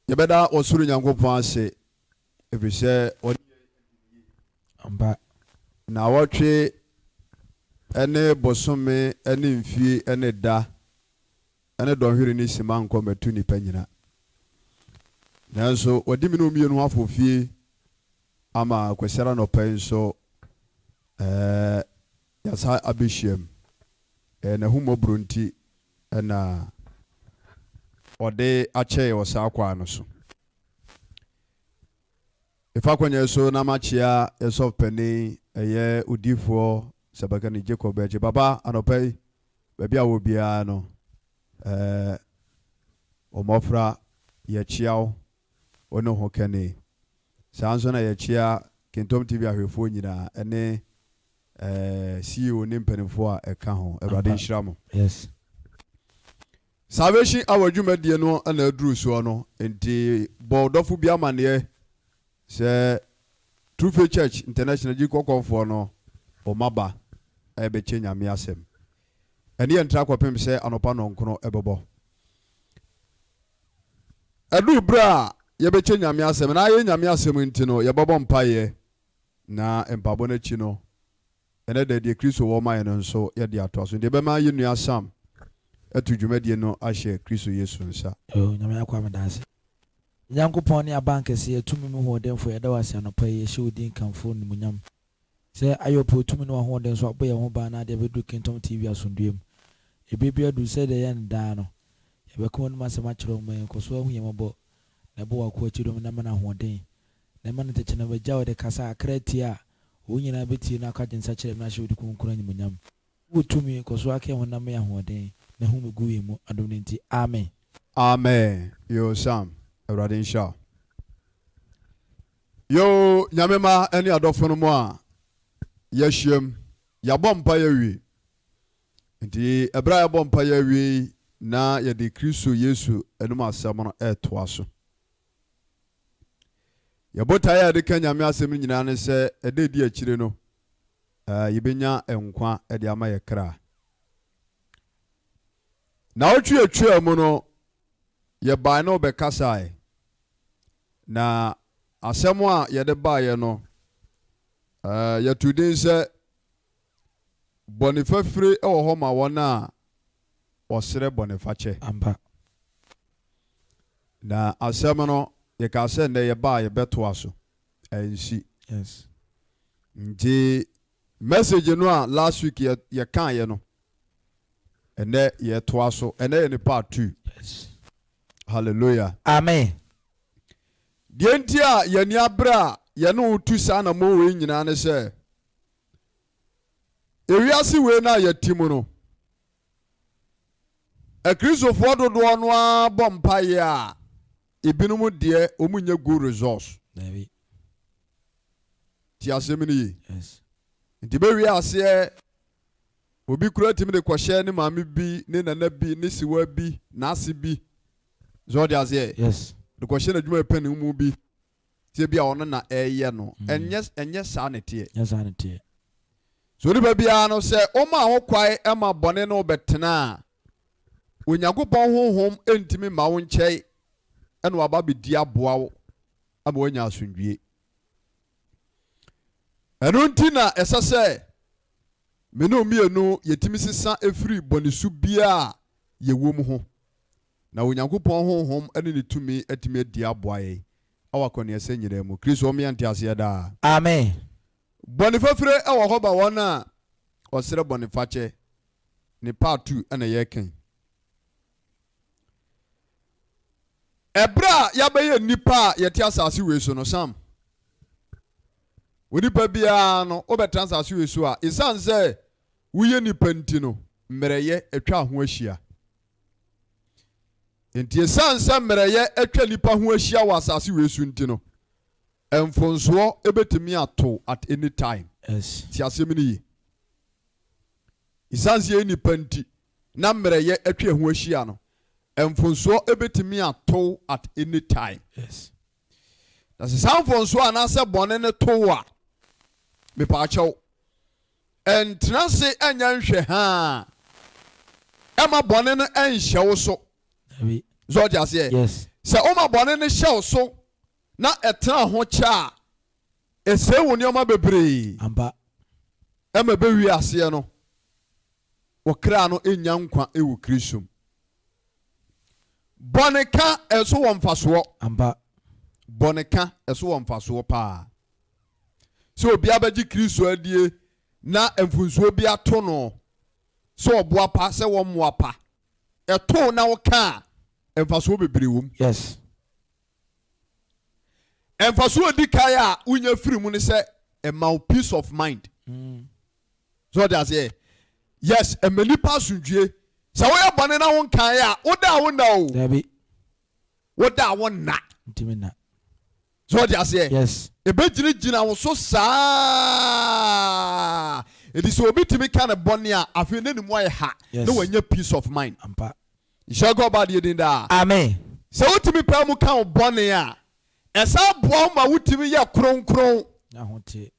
Yɛbɛda ɔsoro Nyankopɔn ase ɛfiri sɛ ɔne yɛn adi no yie. Ampa. Nnawɔtwe ne bosome ne mfie ne da ne dɔnhwere ne sima nkɔ mmɛto nnipa nyina. Nanso wɔde me ne wo mmienu afɔ fie ama Kwasiada anɔpa yi nso ɛɛ yɛasa abɛhyiam. Ɛyɛ n'ahummɔborɔ nti na ɔde akyɛ yɛ wɔ saa kwan no so. Mefa akwannya yi so na makyea yɛn sɔfo panin, ɛyɛ odiyifoɔ Sabakani Jacob Bɛkye. Papa, anɔpa yi, baabi a wɔ biara no, ɛɛ, wo mmɔfra, yɛkyea wo, wo ne ho kani. Saa nso na yɛkyea Kingtom TV ahwɛfoɔ nyinaa, ɛne ɛɛ, CEO ne mpanimfoɔ a ɛka ho. Awurade nhyira mo. Yes. Salvation Hour dwumadie no na aduru soɔ no, nti bɔ wo dɔfo bi amaneɛ sɛ True Faith Church International Gyi Kɔkɔɔfoɔ no wɔn aba rebɛkyɛ Nyame asɛm. Ɛne yɛn ntra kɔpem sɛ anɔpa nnɔnkono ɛbɛbɔ. Ɛduru berɛ a yɛbɛkyɛ Nyame asɛm, na ayɛ Nyame asɛm nti no yɛbɛbɔ mpaeɛ, na mpaebɔ no akyi no Ɛnnɛ da yi, deɛ Kristo wɔ ma yɛn no nso, yɛde atoa so. Enti ɛbɛma yɛn nua Sam atu dwumadie no ahyɛ Kristo Yesu nsa. Oh Nyame akoa medaase. Nyankopɔn ne abankɛseɛ, tumi mu hoɔdenfoɔ, yɛda wo ase anɔpa yi, yɛhyɛ wo din kamfo animuonyam sɛ ayɛ ɔpɛ wo tumi ne w'ahoɔden so abɔ yɛn ho ban na ade abɛduru Kingtom TV asomdwoeɛ mu. Ɛberɛ biara duru sɛdeɛ ɛyɛ no daa no, yɛbɛka w'anom asɛm akyerɛ wo, ma yɛn nkɔsoɔ ahu yɛn mmɔbɔ na ɛbɔ w'akoa kyidɔm na ma no ahoɔden na ɛma no tɛkyerɛma gya a ɔde kasa akra tie a Wɔn nyinaa bɛtie na akɔ adwensakyera mu na ahyɛ wo de kronkron animuonyam. Wowɔ tumi, kɔ so ara ka yɛn honam ma yɛn ahoɔden, na hu me gu yɛn mu, adom no nti. Amen. Amen yoo Sam awurade nhyira wo. Yoo Nyame mma ne adɔfo no mo a yɛahyiam yɛabɔ mpaeɛ awie nti ɛberɛ a yɛabɔ mpaeɛ awie yi na yɛde Kristo Yesu anom asɛm no ɛretoa so. Yɛn botae a yɛde ka Nyame asɛm no nyinaa ne sɛ ɛda edi akyire no, yɛbɛnya nkwa de ama yɛ kra. Naawɔtwe a ɛtwaa mu no, yɛbae ne wobɛkasae, na asɛm a yɛde baeɛ no, yɛtoo din sɛ Bɔne fafire wɔ hɔ ma wɔn a wɔsrɛ bɔnefakyɛ. Ampa. Na asɛm no, yɛkaa sɛ nnɛ yɛba a yɛbɛtoa so. Ansi. Yes. Nti message no a last week yɛ yɛkaeɛ no, ɛnnɛ yɛtoa so. Ɛnnɛ yɛ ne part 2. Yes. Hallelujah. Amen. Deɛ nti a yɛn ani abere a yɛne wo tu saa anammɔn wei nyinaa ne sɛ, Ewiase wei no a yɛte mu no, Akristofoɔ dodoɔ no ara bɔ mpaeɛ a, ebinom deɛ wɔn nyɛ good results. Dabi. Ti asɛm no yie. Yes. Nti bɛwie aseɛ, obi kura tumi de kɔhyɛ ne maame bi, ne nana bi, ne siwa bi, n'ase bi. So ɔde aseɛ? Yes. De kɔhyɛ n'adwuma pɛ ne mu bi. Sɛ bi a ɔno na ɛreyɛ no, ɛnyɛ ɛnyɛ saa na ɛteɛ. Nyɛ saa na ɛteɛ. So onipa biara no, sɛ woma ho kwae ma bɔne ne wo bɛtena a, Onyankopɔn honhom ntumi mma wo nkyɛe na waba abɛdi aboa wo ama woanya asomdwie. Ɛno nti na ɛsɛ sɛ me ne wo mmienu yɛtumi sesa firi bɔnesu biara a yɛwɔ mu ho. Na Onyankopɔn honhom ne ne tumi atumi adi aboa yɛn wɔ akɔneɛsɛ nyinaa mu. Kristo ɔma yɛn nteaseɛ daa. Amen. Bɔne fafire wɔ hɔ ma wɔn a wɔsrɛ bɔnefakyɛ. Ne part 2 na yɛreka yi. Ɛberɛ a yɛabɛyɛ nnipa a yɛte asase wei so no, Sam, onipa biara no, wobɛtena asase wei so a, ɛsiane sɛ woyɛ nipa nti no, mmerɛyɛ atwa ho ahyia. Enti esiane sɛ mmerɛyɛ atwa nnipa ho ahyia wɔ asase wei so nti no, mfonsoɔ bɛtumi ato at any time. Yes. Ti asɛm no ye. Esiane sɛ yɛyɛ nnipa nti na mmerɛyɛ atwa yɛn ho ahyia no, mfonsoɔ bɛtumi ato at any time. Yes. Na sɛ saa mfonsoɔ anaasɛ bɔne no to wo a, mepaakyɛw, Ɛntena ase nyɛ nhwɛhaa. Ɛmma bɔne no nhyɛ wo so. Dabi. So ɔte aseɛ? Yes. Sɛ woma bɔne no hyɛ wo so na ɛtena ho kyɛ a, ɛsɛe wo nneɛma bebree. Ampa. Ɛma ɛbɛwie aseɛ no, wo kra no nnya nkwa wɔ Kristo mu. Bɔneka ɛso wɔ mfasoɔ. Ampa. Bɔneka ɛso wɔ mfasoɔ paa. Sɛ obi abɛgye Kristo adie na mfunsuo bi ato no, sɛ ɔboa pa sɛ wɔmmoa pa, ɛto na woka a, mfasoɔ bebree wɔ mu. Yes. Mfasoɔ edi kan a wonya firi mu ne sɛ ɛma wo peace of mind. So ɔde aseɛ? Yes, ɛma nipa asomdwie. Sɛ woyɛ bɔne na wonkae a, woda a wonna o. Dabi. Woda a wonna. Ntumi nna. So ɔde aseɛ? Yes. Ɛbɛgyinagyina wo so saa. Ɛti sɛ obi tumi ka ne bɔne a, afei na ne mu ayɛ ha. Yes. Na wanya peace of mind. Ampa. Nhyira nka Ɔbɔadeɛ din daa. Amen. Sɛ wotumi pae mu ka wo bɔne a, ɛsan boa wo ma wotumi yɛ kronkron. Na ho te.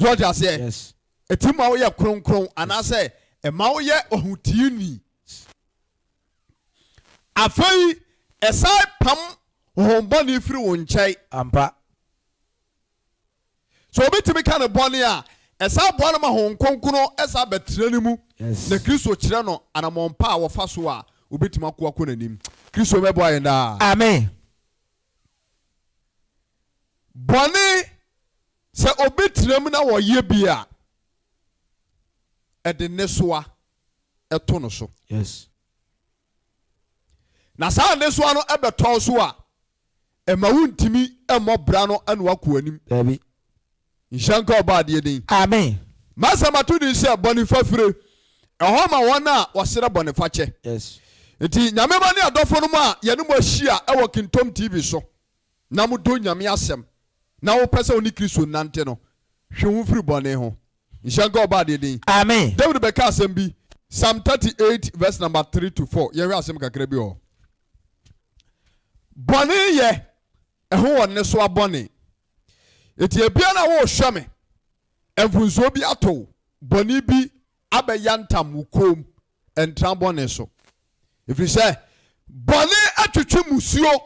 So ɔte aseɛ? Yes. Ɛtumi ma woyɛ kronkron anaasɛ ɛma woyɛ ɔhoteeni. Afei ɛsan pam honhommɔne firi wo nkyɛn. Ampa. Sɛ obi tumi ka ne bɔne a, ɛsan boa no ma Honhom Kronkron san bɛtena ne mu, na Kristo kyerɛ no anammɔn pa a wɔfa so a obetumi ako akɔ n'anim. Kristo mmɛboa yɛn daa. Amen. Bɔne, sɛ obi tena mu na ɔyɛ bi a, ɛde nnesoa to no so. Yes. Na saa nnesoa no bɛtɔ wo so a, ɛmma wontumi mmɔ bra no na woakɔ anim. Dabi. Nhyira nka Ɔbɔadeɛ din. Amen. M'asɛm ato din sɛ bɔne fafire, ɛhɔ ma wɔn a wɔsrɛ bɔne fakyɛ. Yes. Nti Nyame mma ne adɔfo nom a yɛne mo ahyia wɔ Kintom TV so na mo dɔ Nyame asɛm na wo pɛ sɛ wo ne Kristo nnante no, hwe wo ho firi bɔne ho. Nhyira nka Ɔbɔadeɛ din. Amen. David bɛka asɛm bi, Psalm 38 verse number 3 to 4, yɛnhwɛ asɛm kakra bi wɔ hɔ. Bɔne yɛ, ɛho wɔ nnesoa bɔne. Enti ebia na worehwɛ me, mfomsoɔ bi ato wo, bɔne bi abɛyantam wo kɔn mu, ntra bɔne so. Ɛfiri sɛ bɔne atwetwe mmusuo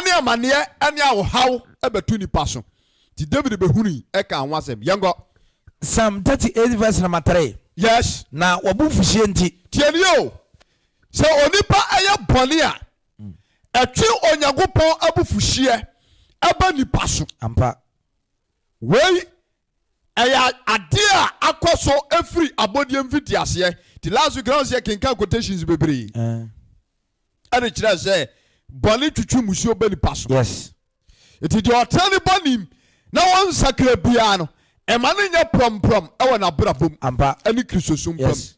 ne amaneɛ ne ahohaw bɛto nipa so. Nti David bɛhunui ɛkaa ho asɛm. Yɛnkɔ. Psalm 38 verse number 3. Yes. Na w'abufuhyeɛ nti. Tie nie o, sɛ onipa yɛ bɔne a, ɛtwe Onyankopɔn abufuhyeɛ ba nipa so. Ampa. Wei ɛyɛ adeɛ a akɔ so firi abɔdeɛ mfitiaseɛ. Nti last week na ɔsɛ yɛkenkan quotations bebree. Ɛde kyerɛ sɛ bɔne twitwi musuo ba nipa so. Yes. Nti deɛ ɔtena ne bɔne mu na ɔnsakra biara no, ɛma no nyɛ prɔmprɔm wɔ n'abrabɔ mu Ampa. ɛne Kristosom pa mu. Yes.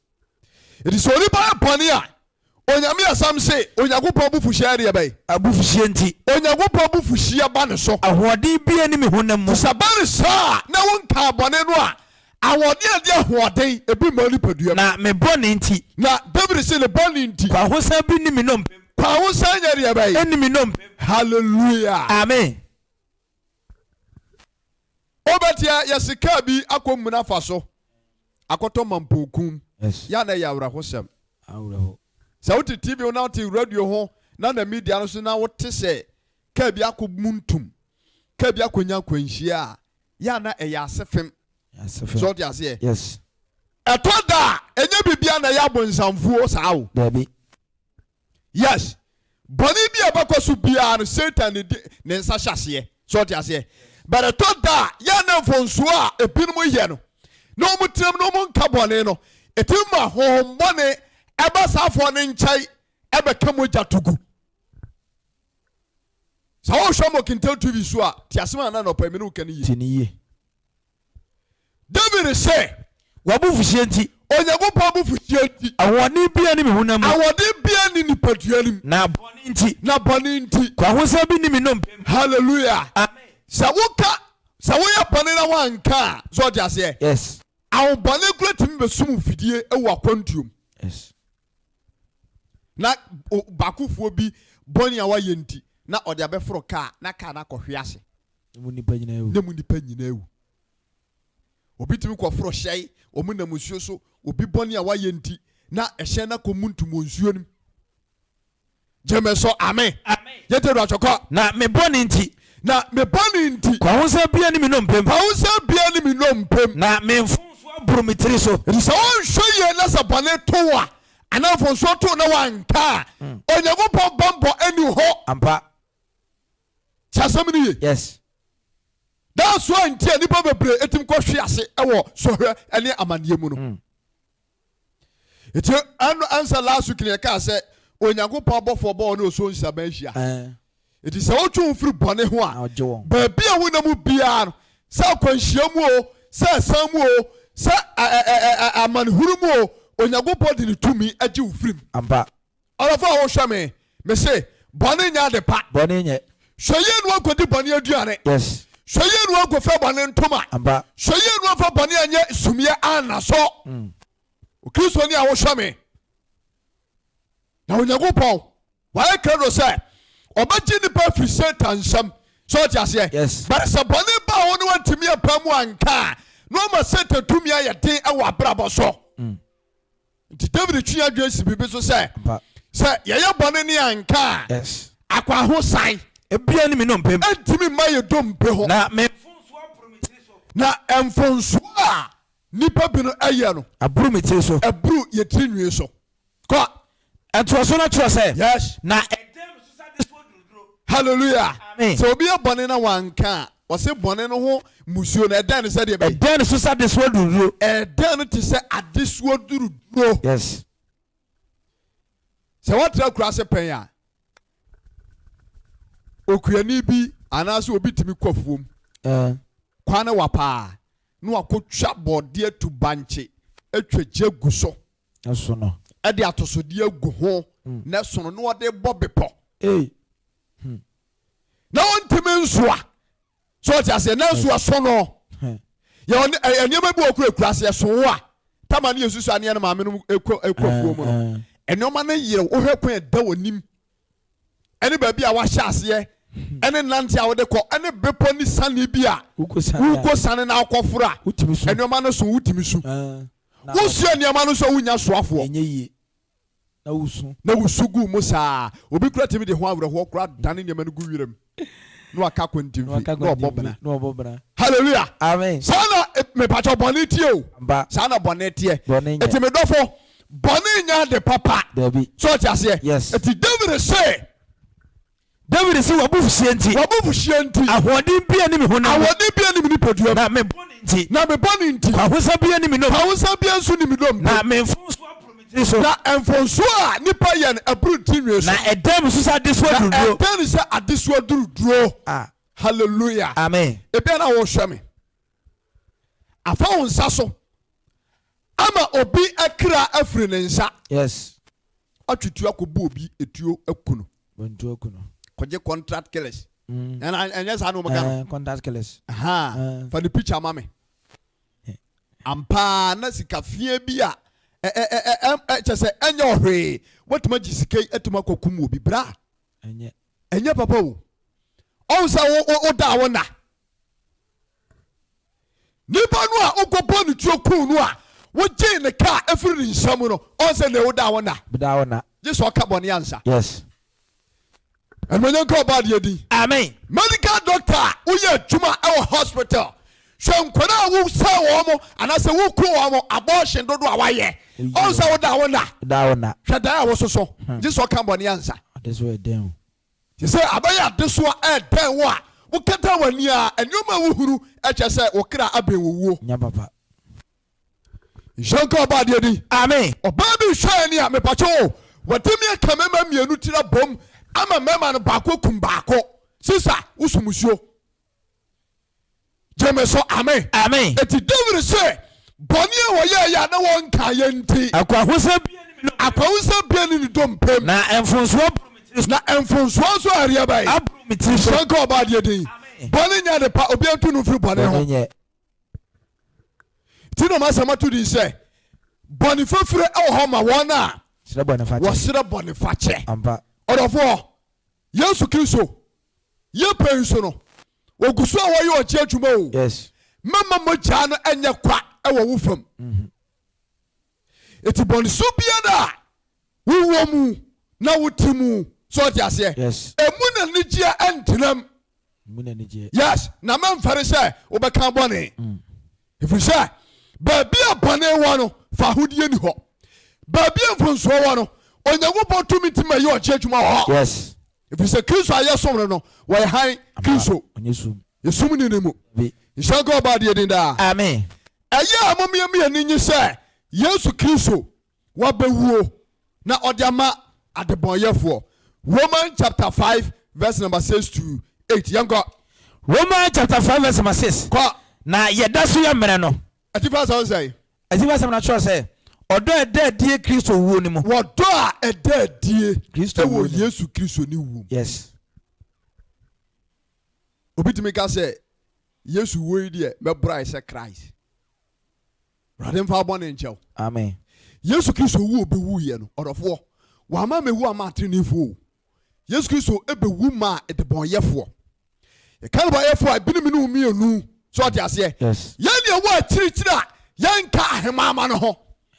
Nti sɛ onipa yɛ bɔne a, Onyame asɛm se Onyankopɔn abufuhyeɛ deɛ bɛn? Abufuhyeɛ nti. Onyankopɔn abufuhyeɛ ba ne so. Ahoɔden biara nni me honam mu. Nti sɛ ɛba no saa a, na wonkaa bɔne no a, ahoɔden a ɛde ahoɔden, ebi mma wo nipadua mu. Na me bɔne nti. Na David se ne bɔne nti. Kwahosan bi nni me nnompe mu. Kwahosan nyɛ deɛ bɛn? Nni me nnompe mu. Hallelujah. Amen. Wobɛteɛ yɛse kaa bi akɔ muna fa so akɔtɔ mampɔnkum. Yes. Yɛ a na ɛyɛ awerɛhosɛm. Awerɛho. Sɛ wote TV ho na wote radio ho na na media no so na wote sɛ kaa bi akɔ muntum, kaa bi akɔnya akwanhyia a, yɛ a na ɛyɛ asefem. Asefem. So wote aseɛ? Yes. Ɛtɔ da a, ɛnyɛ biribiara na ɛyɛ abonsamfuo saa o. Dabi. Yes. Bɔne bi a ɛbɛkɔ so biara no, Satan na ɛdi ne nsa hyɛ aseɛ. So ɔte aseɛ? But ɛtɔ da a, yɛn na mfomsoɔ a ebinom yɛ no, na wɔn tenam na wɔn nka bɔne no, ɛtumi ma honhom bɔne ɛba saa afoɔ no nkyɛn ɛbɛka mogya to gu. Sɛ wohwɛ Mɔkintel TV so a, te asɛm a na nɔpa yi me ne wo ka no yie. Te ne yie. David se. W'abufuhyeɛ nti. Onyankopɔn abufuhyeɛ nti. Ahoɔden biara nni me honam mu. Ahoɔden biara nni nipadua no mu. Na bɔne nti. Na bɔne nti. Kwahosan bi nni me nnompe mu. Hallelujah. Amen. Sɛ woka, sɛ woyɛ bɔne na woanka a, so ɔte aseɛ? Yes. Ahobɔne kura tumi bɛsum wo fidie wɔ akwantuom. Yes. Na baakofoɔ bi bɔne a wayɛ nti, na ɔde abɛforo kaa, na kaa no akɔhwe ase. Na mu nnipa nyinaa awu. Na mu nnipa nyinaa awu. Obi tumi kɔforo hyɛn, wɔn nam nsuo so, obi bɔne a wayɛ nti, na ɛhyɛn no akɔ mu ntum wɔ nsuo no mu. Gyeme so amen. Yɛte awura kɔ. Na me bɔne nti. Na me bɔne nti. Kwahosan bia ne me nnompem. Kwahosan bia ne me nnompem. Na me mfomsoɔ aboro me tiri so. Nti sɛ wonhwɛ yie na sɛ bɔne to wo a, anaa mfomsoɔ to wo na woanka a, Onyankopɔn bammɔ nni hɔ. Ampa. Tie asɛm no yie. Yes. That's why nti a nnipa bebree tumi kɔhwe ase wɔ sɔhwɛ ne amanneɛ mu no. Nti ɛno ɛnsɛ last week na yɛkaa sɛ Onyankopɔn abɔfoɔ bɔ ɔne osuo nsaban hyia. Nti sɛ wotwe wo firi bɔne ho a, baabi a wonam biara no, sɛ akwanhyia mu o, sɛ ɛsan mu o, sɛ amanehunu mu o, Onyankopɔn de ne tumi agye wo firi mu. Ampa. Ɔdɔfo a wohwɛ me, mese bɔne nyɛ ade pa. Bɔne nyɛ. Hwɛ yie na woankɔdi bɔne aduane. Yes. Hwɛ yie na woankɔfira bɔne ntoma. Ampa. Hwɛ yie na woamfa bɔne anyɛ sumiiɛ anna so. Okristoni a wohwɛ me, na Onyankopɔn wayɛ krado sɛ ɔbɛgye nnipa afiri Satan nsam. Sɛ ɔte aseɛ? Yes. But sɛ bɔne ba wo ne wantumi ampa mu anka a, na ɔma Satan tumi ayɛ den wɔ abrabɔ so. Nti David twe adwene si biribi so sɛ, sɛ yɛyɛ bɔne ne anka a, akwahosan Ebia ne me nnompe mu. Ɛntumi mma yɛ dompe ho. Na me mfomsoɔ aboro me tiri so. Na mfomsoɔ a nnipa binom yɛ no. Aboro me tiri so. Ɛboro yɛ tiri nwi so. Kɔ. Ntoasoɔ no kyerɛ sɛ. Yes. Na ɛdɛn me so sɛ adesoa duruduro. Hallelujah. Amen. Sɛ obi yɛ bɔne na wanka a, wɔse bɔne no ho mmusuo no, ɛdɛn no sɛ deɛ bɛyɛ? Ɛdɛn no so sɛ adesoa duruduro. Ɛdɛn no te sɛ adesoa duruduro. Yes. Sɛ woatra akuraase pɛn a, okuani bi anaasɛ obi tumi kɔ afuom. Eh. Kwan no wa paa na wakɔtwa bɔɔdeɛ atu bankye atwa gya gu so. Ɛsono. Ɛde atosodeɛ agu ho hmm. na ɛsono na ɔde bɔ bepɔ. Hey. Hmm. Na ɔntumi nsoa. So ɔte aseɛ nanso ɛsono. Yɛ nneɛma bi wɔ kura kura aseɛ so wo a tama ne yɛ susu aneɛ no maame no ekɔ ekɔ fuo mu no. Nneɛma no yere wohwɛ kwan ɛda wɔ nim ɛne baabi a wahyɛ aseɛ ɛne nante a wode kɔ ɛne bepɔ ne sane bi a wokɔ sane na akɔforo a nneɛma no so wotumi su. Wosua nneɛma no nso a wunnya soafoɔ. Ɛnyɛ yie. Na wusu. Na wusu gu mu saa. Obi koraa tumi de ho awerɛhoɔ koraa dane nneɛma no gu wiram na waka akwantimfi na ɔbɔ bena. Na ɔbɔ bena. Hallelujah. Amen. Saa na mepakyɛ bɔne teɛ o. Ampa. Saa na bɔne teɛ. Bɔne nyɛ. Eti me dɔfo, bɔne nyɛ ade papa. Dabi. So ɔte aseɛ? Yes. Eti David se. Dawid se, W'abufuhyeɛ nti. W'abufuhyeɛ nti. Ahoɔden biara nni me honam mu. Ahoɔden biara nni me nipadua mu. Na me bɔne nti. Na me bɔne nti. Kwahosan biara nni me nnompe. Kwahosan biara nso nni me nnompe. Na me mfomsoɔ aboro me tiri so. Na mfomsoɔ a nnipa yɛ no aboro tiri nwi so. Na ɛdɛn me so sɛ adesoa duruduro. Na ɛdɛn me sɛ adesoa duruduro. Ah. Hallelujah. Amen. Ebia na wohwɛ me. Afa wo nsa so ama obi akra afiri ne nsa. Yes. Atwe tuo akɔbu obi etuo aku no. Bontuo aku no. Kɔgye contract killers. Mm. Ɛna ɛnyɛ saa na wɔn ka no. Eh, contract killers. Aha. Eh. Fa ne picture ma me. Ampaa na sika fie bi a ɛ ɛ ɛ ɛ kyɛ sɛ ɛnyɛ ɔhwee. Watumi agye sika yi atumi akɔkum obi bra. Ɛnyɛ. Ɛnyɛ papa o. Ɔn sɛ wo wo da wo na. Nipa no a wokɔbɔ ne tuo kuu no a wogyee ne kaa ɛfiri ne nsa mu no, ɔn sɛ nea woda wo na. Bda wo na. Gye sɛ ɔka bɔne ansa. Yes. Animuonyam nka ɔbaa deɛ din. Amen. Medical doctor a woyɛ adwuma wɔ hospital, hwɛ nkwadaa a wosɛe wɔn mo anaasɛ woku wɔn mo, abortion dodoɔ a wayɛ, ɔn sɛ woda wo na. Woda wo na. Hwɛ dan a wososo, gye sɛ ɔka bɔne ansa. Ade so ɛdɛn o. Te sɛ abɛyɛ adesoa a ɛdɛn wo a wokata w'ani a, nneɛma a wohunu kyerɛ sɛ wo kra abɛn owuo. Nya papa. Nhyira nka Ɔbɔadeɛ din. Amen. Ɔbaa bi hwɛɛ ni a, mepakyɛ o, watumi aka mmarima mmienu tiri abom ama mmarima no baako akum baako. Sista, woso musuo. Gyeme so amen. Amen. Eti David se bɔne a wɔyɛeɛ a na wɔnkaeɛ nti. Akwahosan bia ne me dompe. Akwahosan bia ne ne dompe. Na mfonsoɔ aboro me tiri so. Na mfonsoɔ nso areɛ bɛn? Aboro me tiri so. Nhyira nka Ɔbɔadeɛ din. Amen. Bɔne nyɛ ade pa, obiara ntu no mfiri bɔne ho. Bɔne nyɛ. Nti na m'asɛm ato din sɛ, Bɔne fafire wɔ hɔ ma wɔn a Srɛ bɔne fakyɛ. wɔsrɛ bɔne fakyɛ. Ampa. Ɔdɔfoɔ, Yesu Kristo yɛ pɛn so no, wɔgu so a wɔyɛ ɔgye adwuma o. Yes. Mɛma mogyaa no nyɛ kwa wɔ wo fam. Eti bɔnesu biara a wowɔ mu na wote mu. So ɔte aseɛ? Yes. Emu na anigyeɛ ɛntenam. Emu na anigyeɛ. Yes, na mɛmfɛre sɛ wobɛka bɔne. Ɛfiri sɛ baabi a bɔne wɔ no, fahodie ni hɔ. Baabi a mfomsoɔ wɔ no, Onyankopɔn tumi nti ma ɛyɛ ɔgye adwuma wɔ hɔ. Yes. Ɛfiri sɛ Kristo a yɛsom no no, wɔyɛ hann Kristo. Ɔnyɛ sum. Yɛsum ni ne mu. Dabi. Nhyira nka Ɔbɔadeɛ din daa. Amen. Ɛyɛ a mommia ani nye sɛ Yesu Kristo wabɛwuo na ɔde ama adebɔnyɛfoɔ. Romans chapter 5 verse number 6 to 8. Yɛnkɔ. Romans chapter 5 verse number 6. Kɔ. Na yɛda so yɛ mmerɛ no. Atifi asɛm sɛn? Atifi asɛm no atwerɛ sɛ, ɔdɔ a ɛda adie Kristo wuo no mu. Wɔdɔ a ɛda adie Kristo wɔ wuo no mu. Yesu Kristo ne wuo mu. Yes. Obi tumi ka sɛ Yesu wuo yi deɛ mɛboro ayɛ sɛ Christ. Awurade mfa bɔne nkyɛ wo. Amen. Yesu Kristo wu obɛwuiɛ no, ɔdɔfoɔ, wamma mɛwu ama ateneneefoɔ o. Yesu Kristo bɛwu maa adebɔnyɛfoɔ. Yɛka adebɔnyɛfoɔ a, ebinom ne wo mmienu. So ɔte aseɛ? Yes. Yɛn deɛ wɔ akyirikyiri a yɛnka ahemama no ho.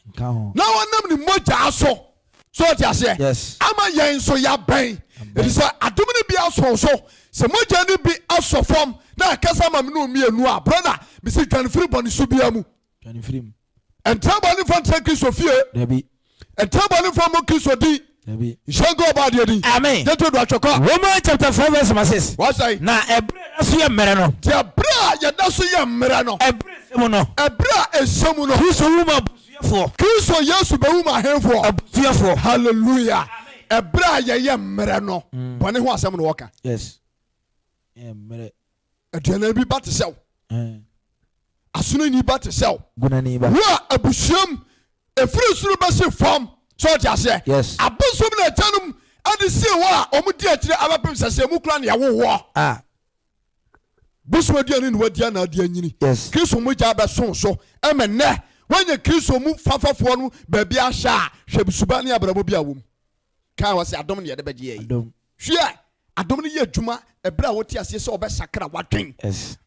Nka ho. Na wɔnam ne mogyaa so. So ɔte aseɛ? Yes. Ama yɛn nso yɛabɛn. Abɛn. Ɛfiri sɛ adom no bi asɔ so. Sɛ mogya no bi asɔ fam na ɛkasa ma me ne wo mmienu a, brother, mese dwane firi bɔne su biara mu. Dwane firi mu. Ɛntra bɔne mfa ntra Kristo fie. Dabi. Ɛntra bɔne mfa mmɔ Kristo din. Dabi. Nhyira nka ɔbɔ adeɛ din. Amen. Yɛnto do atwɛ kɔ. Romans chapter 5 verse number 6. Wɔsɛe. Na ɛberɛ a yɛda so yɛ mmerɛ no. Nti ɛberɛ a yɛda so yɛ mmerɛ no. Ɛberɛ ɛsɛ mu no. Ɛberɛ a ɛsɛ mu no. Kristo wu ma abusuafoɔ. Kristo Yesu bɛwu ma ahenfoɔ. Abusuafoɔ. Hallelujah. Ɛberɛ a yɛyɛ mmerɛ no. Bɔne ho asɛm na wɔka. Yes. Yɛ mmerɛ. Aduanan bi ba te sɛ wo. Asonani ba te sɛ wo. Gunani ba. Wo a abusuam ɛfiri soro bɛsi fam. So ɔte aseɛ? Yes. Abosom na agyanom de sie hɔ a wɔn di akyire abɛpem sɛ sɛ emu kura nea wowɔ. Ah. Bosom aduane na wadi anaa adi anyini. Yes. Kristo mogya bɛso so ɛmɛ nnɛ woanya Kristo mu fafafoɔ no baabi ahyɛ a hwɛ suban ne abrabɔ bi a wɔm. Kan wɔ sɛ adom ne yɛde bɛgye yɛ yi. Adom. Hwɛ adom no yɛ adwuma ɛberɛ a wote aseɛ sɛ wɔbɛsakra wadwen. Yes.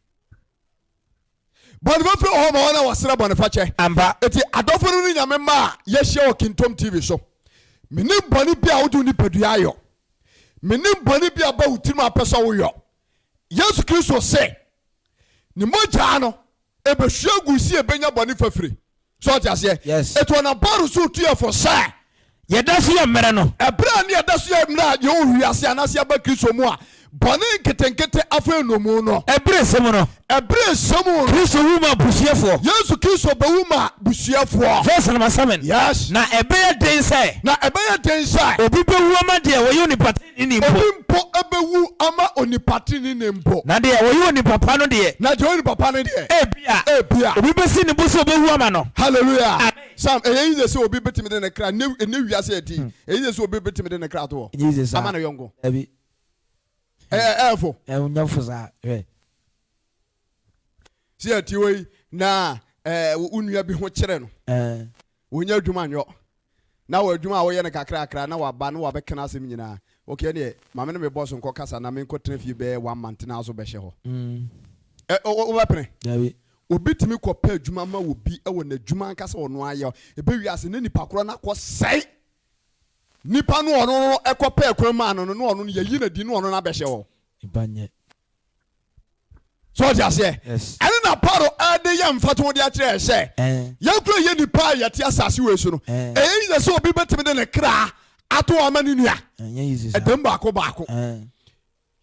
Bɔne fafiri wɔ hɔ ma wɔn a wɔsrɛ bɔne fakyɛ. Ampa. Eti adɔfo no ne Nyame mma a yɛahyia wɔ Kintom TV so. Menim bɔne bi a wode wo nipadua ayɔ. Menim bɔne bi a ba wo tirim a wopɛ sɛ woyɔ. Yesu Kristo se ne mogyaa no ebehwie agu si ebenya bɔne fafiri. So ɔte aseɛ? Yes. Eti ɔnam Paulo so retu yɛn fo sɛ. Yɛda so yɛ mmerɛ no. Ɛberɛ a ne yɛda so yɛ mmerɛ a yɛwɔ wiase anaasɛ yɛaba Kristo mu a, bɔne nketenkete afei nnomu no. Ɛberɛ ɛsɛ mu no. Ɛberɛ ɛsɛ mu no. Kristo wu maa busuafoɔ. Yesu Kristo bɛwu maa busuafoɔ. Verse number 7. Yes. Na ɛbɛyɛ den sɛ. Na ɛbɛyɛ den sɛ. Obi bɛwu ama deɛ ɔyɛ onipa teneneeni mpo. Obi mpo bɛwu ama onipa teneneeni mpo. Na deɛ ɔyɛ onipa pa no deɛ. Na deɛ ɔyɛ onipa pa no deɛ. Ebia. Ebia. Obi bɛsi ne bo sɛ ɔbɛwu ama no. Hallelujah. Amen. Sam, ɛyɛ easy sɛ obi bɛtumi de ne kra, ɛnɛ ɛnɛ wiase yɛ ti, ɛyɛ easy sɛ obi bɛtumi de ne kra ato hɔ ama ne yɔnko. Dabi. Ɛyɛ ɛyɛ fo. Ɛnyɛ fo saa, hwɛ. Sɛ yɛte hɔ yi na ɛɛ wo nua bi ho kyerɛ no. Ɛɛ. Wɔnyɛ adwuma nyɔ. Na wɔ adwuma a wɔyɛ no kakrakra na waba na wabɛka n'asɛm nyinaa. Okay, ɛneɛ ma me ne me boss nkɔ kasa na menkɔ tena fie bɛyɛ one month na so bɛhyɛ hɔ. Ɛ wobɛpene? Dabi. Obi tumi kɔ pɛ adwuma ma obi wɔ n'adwuma ankasa ɔno ayɛ. Ebe wiase ne nipa korɔ no akɔ sɛe. Nipa no ɔno no ɛkɔ pɛ kwan maa no no na ɔno no yɛyi no adi na ɔno no abɛhyɛ hɔ. Nipa nyɛ. So ɔte aseɛ? Yes. Ɛne na Paulo ɛde yɛ mfatoho de akyerɛ yɛ sɛ yɛn kura yɛ nipa a yɛte asase wei so no, ɛyɛ yiye sɛ obi bɛtumi de ne kra ato hɔ ama ne nua. Ɛnyɛ yiye saa. Ɛdɛm baako baako.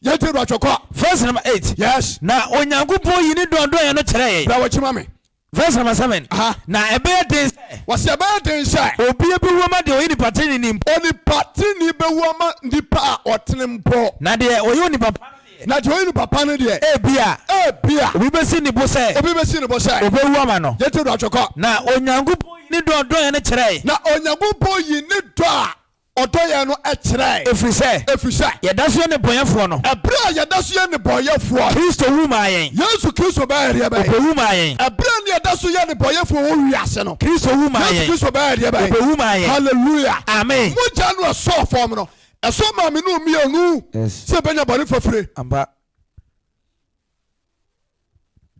Yɛn ti do atwɛkɔ. Verse number 8. Yes. Na Onyankopɔn yi ne dɔ dɔ yɛn no kyerɛ yɛn. Bra wɔkyi ma me. Verse number 7. Na ɛbɛyɛ den sɛ. Wɔsi ɛbɛyɛ den sɛ. Obi bɛwu ama deɛ ɔyɛ nipa tenenee mpo. Onipa tenenee bɛwu ama nipa a ɔtene mpo. Na deɛ ɔyɛ onipa pa no deɛ. Na deɛ ɔyɛ nipa pa no deɛ. Ebia. Ebia. Obi bɛsi ne bo sɛ. Obi bɛsi ne bo sɛ. Ɔbɛwu ama no. Yɛn ti do atwɛkɔ. Na Onyankopɔn yi ne dɔ dɔ yɛn no kyerɛ. Na Onyankopɔn yi ne dɔ a ɔdɔ yɛn no kyerɛ. Ɛfiri sɛ. Ɛfiri sɛ. Yɛda so yɛ nnebɔneyɛfoɔ no. Ɛberɛ a yɛda so yɛ nnebɔneyɛfoɔ. Kristo wu maa yɛn. Yesu Kristo bɛyɛ deɛ bɛn? Ɔbɛwu maa yɛn. Ɛberɛ a ne yɛda so yɛ nnebɔneyɛfoɔ wɔ wiase no. Kristo wu maa yɛn. Yesu Kristo bɛyɛ deɛ bɛn? Ɔbɛwu maa yɛn. Hallelujah. Amen. Mogya no ɛsɔɔ fam no, ɛsɔ maa me ne mmienu sɛ yɛbɛnya bɔne fafire. Ampa.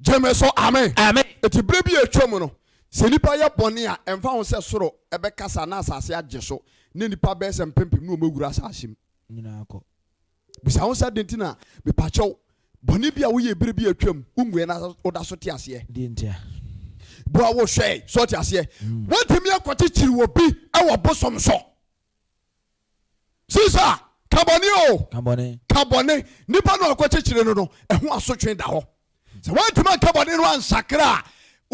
Gyeme so amen. Amen. Eti bere bi a atwa mu no, sɛ nnipa yɛ bɔne a, ɛmfa ho sɛ soro bɛkasa na asase agye so, na nnipa bɛyɛ sɛ mpempem na wɔawura asase mu. Nyinaa kɔ. Bisa ho sɛ, Adɛn nti na mepakyɛw bɔne bi a woyɛɛ bere bi a atwam wonguɛ na woda so te aseɛ? Deɛ ntia? Boa wo hwɛ sɛ ɔte aseɛ. Woatumi akɔkyekyere obi wɔ bosom so. Sisa, ka bɔne o. Ka bɔne. Ka bɔne. Nipa no a ɔkɔkyekyere no no, ɛho asotwe da hɔ. Sɛ woantumi anka bɔne no ansakra a,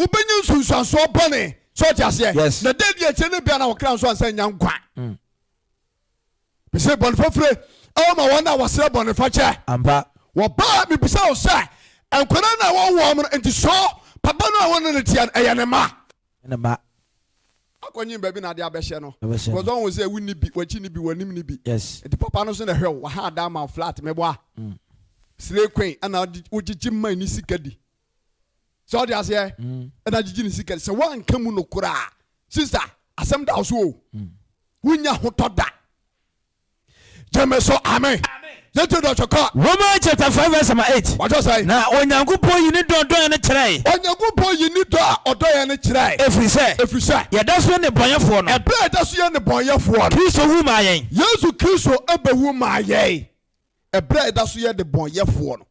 wobɛnya nsunsuansoɔ bɔne. Sɛ ɔte aseɛ? Yes. Na da di akyire no bia na wɔkra nso ansa nya nkwa. Mese bɔne fafire ɛwɔ ma wɔn a wɔsrɛ bɔne fakyɛ. Ampa. Wɔbaa mebisa wo sɛ, nkwadaa no a wɔwɔ wɔn no nti so papa no a wɔne no teɛ no ɛyɛ ne mma? Ne mma. Akɔnyin baabi na ade abɛhyɛ no. Abɛhyɛ no. Because ɔhu sɛ wonni bi, w'akyi nni bi, w'anim nni bi. Yes. Nti papa no so na ɛhwɛ wo, waha adan ama wo flat meboa. Slay queen ɛna wogyegye man ne sika di. Sɛ ɔde aseɛ ɛna gyegye ne sika di. Sɛ woanka mu no koraa, sister, asɛm da wo so o. Wonya hotɔ da. Gyeme so amen. Yɛntie dɔtɔ kɔ. Romans chapter 5 verse number 8. Wɔtɔ sɛn? Na Onyankopɔn yi ne dɔ ɔdɔ yɛn no kyerɛe. Onyankopɔn yi ne dɔ a ɔdɔ yɛn no kyerɛe. Ɛfiri sɛ. Ɛfiri sɛ. Yɛda so yɛ nnebɔneyɛfoɔ no. Ɛberɛ a yɛda so yɛ nnebɔneyɛfoɔ no. Kristo wu maa yɛn. Yesu Kristo bɛwu maa yɛn. Ɛberɛ a yɛda so yɛ nnebɔneyɛfoɔ no.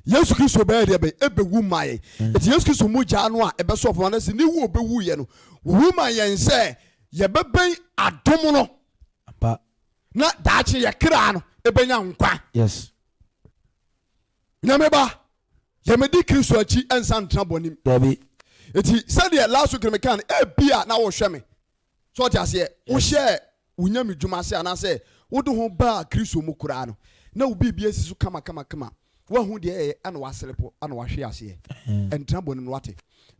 Yesu Kristo bɛyɛ deɛ bɛn? Ɛbɛwu maa yɛn. Eti Yesu Kristo mogya no a ɛbɛsɔ fam anaasɛ ne wu a ɔbɛwuiɛ no, wɔwu maa yɛn sɛ yɛbɛbɛn adom no na daakye yɛ kra no ɛbɛnya nkwa. Yes. Nyame ba, yɛmɛdi Kristo akyi ɛnsa ntena bɔnem. Dabi. Eti sɛdeɛ last week no meka no, ebia na wohwɛ me. So ɔte aseɛ? Wohyɛɛ wo nyame dwuma ase anaasɛ wode ho baa Kristo mu koraa no, na wo biribi asi so kama kama kama. Woahu deɛ ɛyɛ ɛna woaselepo ɛna woahwe aseɛ. Ɛntena bɔne mu wate.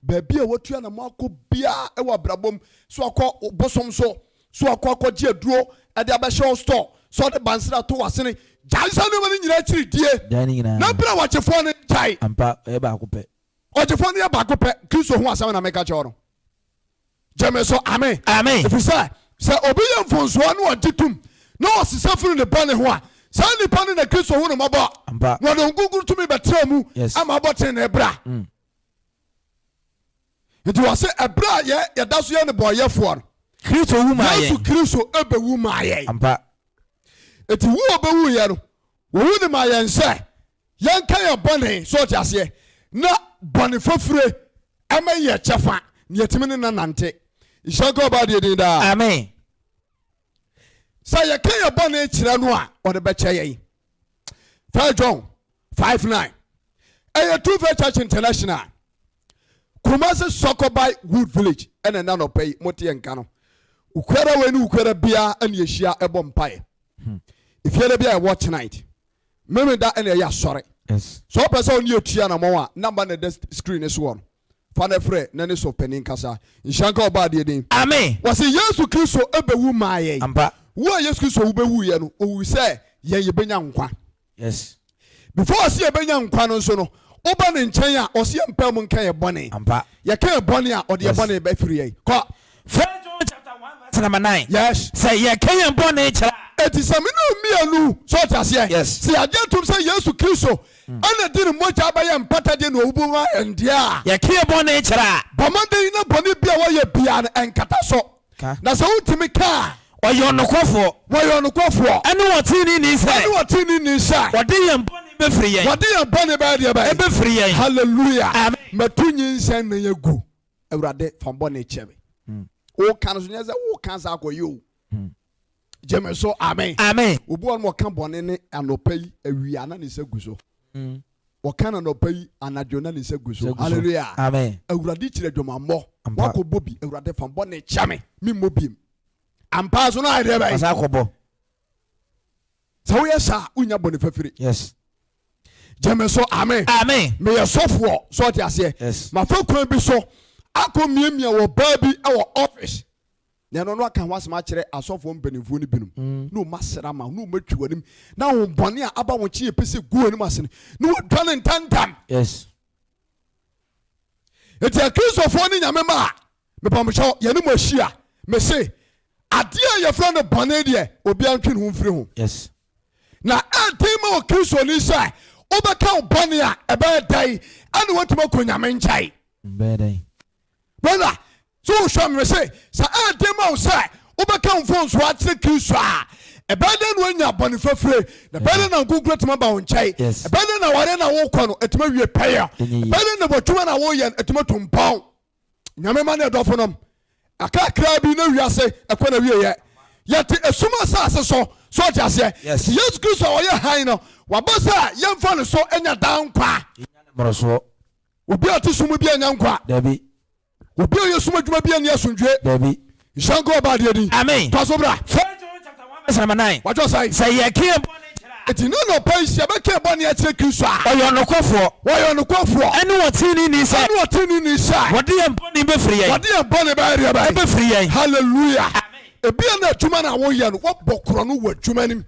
Baabi a woatu anamɔ akɔ biara ɛwɔ abrabɔ mu, so akɔ bosom so, so akɔ akɔgye aduro ɛde abɛhyɛ wo store, so ɔde bansere ato w'asene, gyae saa nneɛma no nyinaa akyiri die. Gyae ne nyinaa. Na bere a wɔgyefoɔ no gyae. Ampa, ɔyɛ baako pɛ. Ɔgyefoɔ no yɛ baako pɛ. Kristo ho asɛm na meka kyerɛ wo no. Gyeme so amen. Amen. Ɛfiri sɛ, sɛ obi yɛ mfomsoɔ na ɔgye tom na ɔsesa firi ne bɔne ho a, saa nipa no na Kristo hu no mmɔbɔ. Ampa. Na ɔde Honhom Kronkron tumi bɛtena mu Yes. ama abɔ tenenee bra. Nti wɔse ɛberɛ a yɛ yɛda so yɛ nnebɔneyɛfoɔ no, Kristo wu maa Yesu yɛn. Kristo bɛwu maa yɛn. Ampa. Nti wu a ɔbɛwuiɛ no, wɔwu no maa yɛn sɛ Yɛnka yɛn bɔne, so ɔte aseɛ, na bɔne fafire ɛmɛ yɛ kyɛfa na yɛtumi ne no nante. Nhyira nka ɔbaa deɛ din daa. Amen. Sɛ yɛka yɛn bɔne kyerɛ no a, ɔde bɛkyɛ yɛn. First John 5 9. Ɛyɛ True Faith Church International. Kumasi Sɔkɔbai Wood Village ɛna ɛna nɔpɛ yi mote yɛn nka no. Ukuara wei ne ukuara biara ɛna yɛhyia ɛbɔ mpaeɛ. Efiada bi a ɛwɔ tonight. Memeda na ɛyɛ asɔre. Sɛ wopɛ sɛ wo ne yɛ tu anamɔn a, number na ɛda screen no soɔ no, fa no frɛ na ne sɔfo panin nkasa. Nhyira nka ɔbaa deɛ din. Amen. Wɔse Yesu Kristo bɛwu maa yɛn. Ampa. Wu a Yesu Kristo wu bɛwuiɛ no, ɔwui sɛ yɛn yɛbɛnya nkwa. Yes. Before ɔse yɛbɛnya nkwa no nso no, woba ne nkyɛn a, ɔse yɛmpae mu nka yɛn bɔne. Ampa. Yɛka yɛn bɔne a, ɔde yɛn Yes. bɔne bɛfiri yɛn. Kɔ. First John chapter 1 verse number 9. Yes. Sɛ yɛka yɛn bɔne kyerɛ a. Enti sɛ me ne wo mmienu, so ɔte aseɛ? Yes. Sɛ yɛagye atom sɛ Yesu Kristo ɛna de ne mogya bɛyɛ mpatadeɛ na ɔwubu ma yɛn deɛ a. Yɛka yɛn bɔne kyerɛ a. Bɔ mmɔden na bɔne bi a woayɛ biara no ɛnkata so. Ka. Na sɛ wotumi ka a. Ɔyɛ ɔnokwafoɔ. Wɔyɛ ɔnokwafoɔ. Ɛne ɔteneneeni sɛ. Ɛne ɔteneneeni sɛ. Ɔde yɛn bɔne bɛfiri yɛn. Wɔde yɛn bɔne bɛyɛ deɛ bɛn? Ɛbɛfiri yɛn. Hallelujah. Amen. Matu nyinsɛn nan agu. Awurade fa bɔne kyɛ me. Woka no so nyɛ sɛ woka saa akɔyɛ o. Gye me so amen. Amen. Obi wɔ no ɔka bɔne ne anɔpa yi awia na ne nsa gu so. Wɔka no anɔpa yi anadwo na ne nsa gu so. Hallelujah. Amen. Awurade kyerɛ adwamammɔ. Wakɔbɔ bi. Awurade fa bɔne kyɛ me. Memmɔ biem. Ampa so no ayɛ deɛ bɛn? Ɔsan akɔbɔ. Sɛ woyɛ saa wonya bɔne fafiri. Yes. Gyeme so amen. Amen. Meyɛ sɔfoɔ so ɔte aseɛ. Yes. Mafa kwan bi so akɔ miamia wɔ baa bi wɔ office. Na ɛno no aka ho asɛm akyerɛ asɔfoɔ mpanimfoɔ no binom. Na wɔn asra ma na wɔn atwi wɔn anim na wɔn bɔne a aba wɔn kyi yɛ pɛ sɛ gu wɔn anim ase no na wɔdwane ntɛmntɛm. Yes. Eti akristofoɔ ne nyame ma a mepamkyɛw yɛne mo ahyia mese adeɛ a yɛfrɛ no bɔne deɛ obiara ntwe ne ho mfiri ho. Yes. Na ɛden ma okristoni sɛ wobɛka wo bɔne a ɛbɛyɛ dɛn ɛne woatumi akɔ nyame nkyɛn. Bɛyɛ dɛn? Brother, so wohwɛ me se sɛ ɛden ma wo sɛ wobɛka wo mfomsoɔ akyerɛ Kristo a, Ɛbɛyɛ dɛn na woanya bɔne fafire? Na ɛbɛyɛ dɛn na nkonkron atumi aba wo nkyɛn? Ɛbɛyɛ dɛn na awareɛ na wokɔ no atumi awie pɛyɛ? Ɛbɛyɛ dɛn na w'adwuma na woyɛ no atumi atu mpɔn? Nyame ma ne ɛdɔfo nom. Akrakraa bi na wiase ɛkɔ na wieɛ. Yɛte esum asase so. So ɔte aseɛ? Yes. Yesu Kristo a ɔyɛ hann no, waba sɛ yɛmfa ne so nya daa nkwa. Obi a ɔte sum mu bi anya nkwa. Dabi. Obi a ɔyɛ sum adwuma bi anni asomdwoe. Dabi. Nhyira nka ɔbaa deɛ din. Amen. Toa so bra. First John chapter 1 verse number 9. Watwerɛ sɛn? Sɛ yɛka yɛn bɔne kyerɛ a. Enti ne anɔpa yi, sɛ yɛbɛka yɛn bɔne akyerɛ Kristo a. Ɔyɛ ɔnokwafoɔ. Ɔyɛ ɔnokwafoɔ. Ɛne ɔteneneeni sɛ. Ɛne ɔteneneeni sɛ. Ɔde yɛn bɔne bɛfiri yɛn. Ɔde yɛn bɔne bɛyɛ deɛ bɛn? Ɛbɛfiri yɛn. Hallelujah. Amen. Ebia na adwuma no a woyɛ no, woabɔ korɔno wɔ adwuma no mu.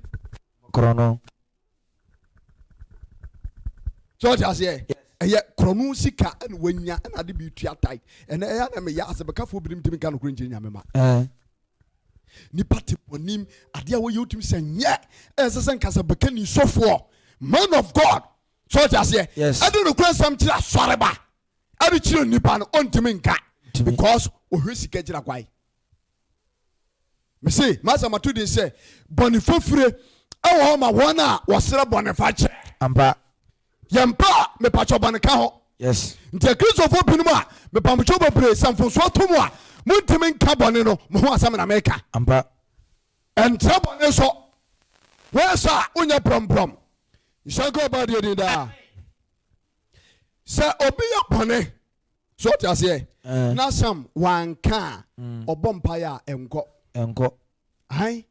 Korɔno. So ɔte aseɛ? Ɛyɛ korɔno sika ɛna wanya ɛna ade bi tua tae. Ɛnɛ ɛyɛ na meyɛ asɛbɛkafoɔ binom ntumi nka nokorɛ nkyerɛ Nyame ma. Nipa te bɔnim adeɛ a wɔyɛ wotumi sɛ nyɛ ɛnsɛ sɛ nka sɛ bɛka ni sɔfoɔ man of God. So ɔte aseɛ? Ɛde nokorɛ nsɛm kyerɛ asɔreba ɛde kyerɛ nipa no ɔntumi nka because ɔhwɛ sika gyina kwae. Mese, m'asɛm ato din sɛ, bɔne fafire wɔ hɔ ma wɔn a wɔsrɛ bɔne fakyɛ. Ampa. Yɛn pa a, mepakyɛw bɔne ka ho. Yes. Nti Akristofoɔ binom a, mepamokyɛw bebree, sɛ mfomsoɔ to mo a, montumi nka bɔne no, mo ho asɛm na meka. Ampa. Ɛntra bɔne so. Woyɛ saa a, wonyɛ prɔmprɔm. Nhyira nka Ɔbɔadeɛ din daa. Sɛ obi yɛ bɔne, so ɔte aseɛ eh. na sam wanka a mm. ɔbɔ mpaeɛ a ɛnkɔ ɛnkɔ ahan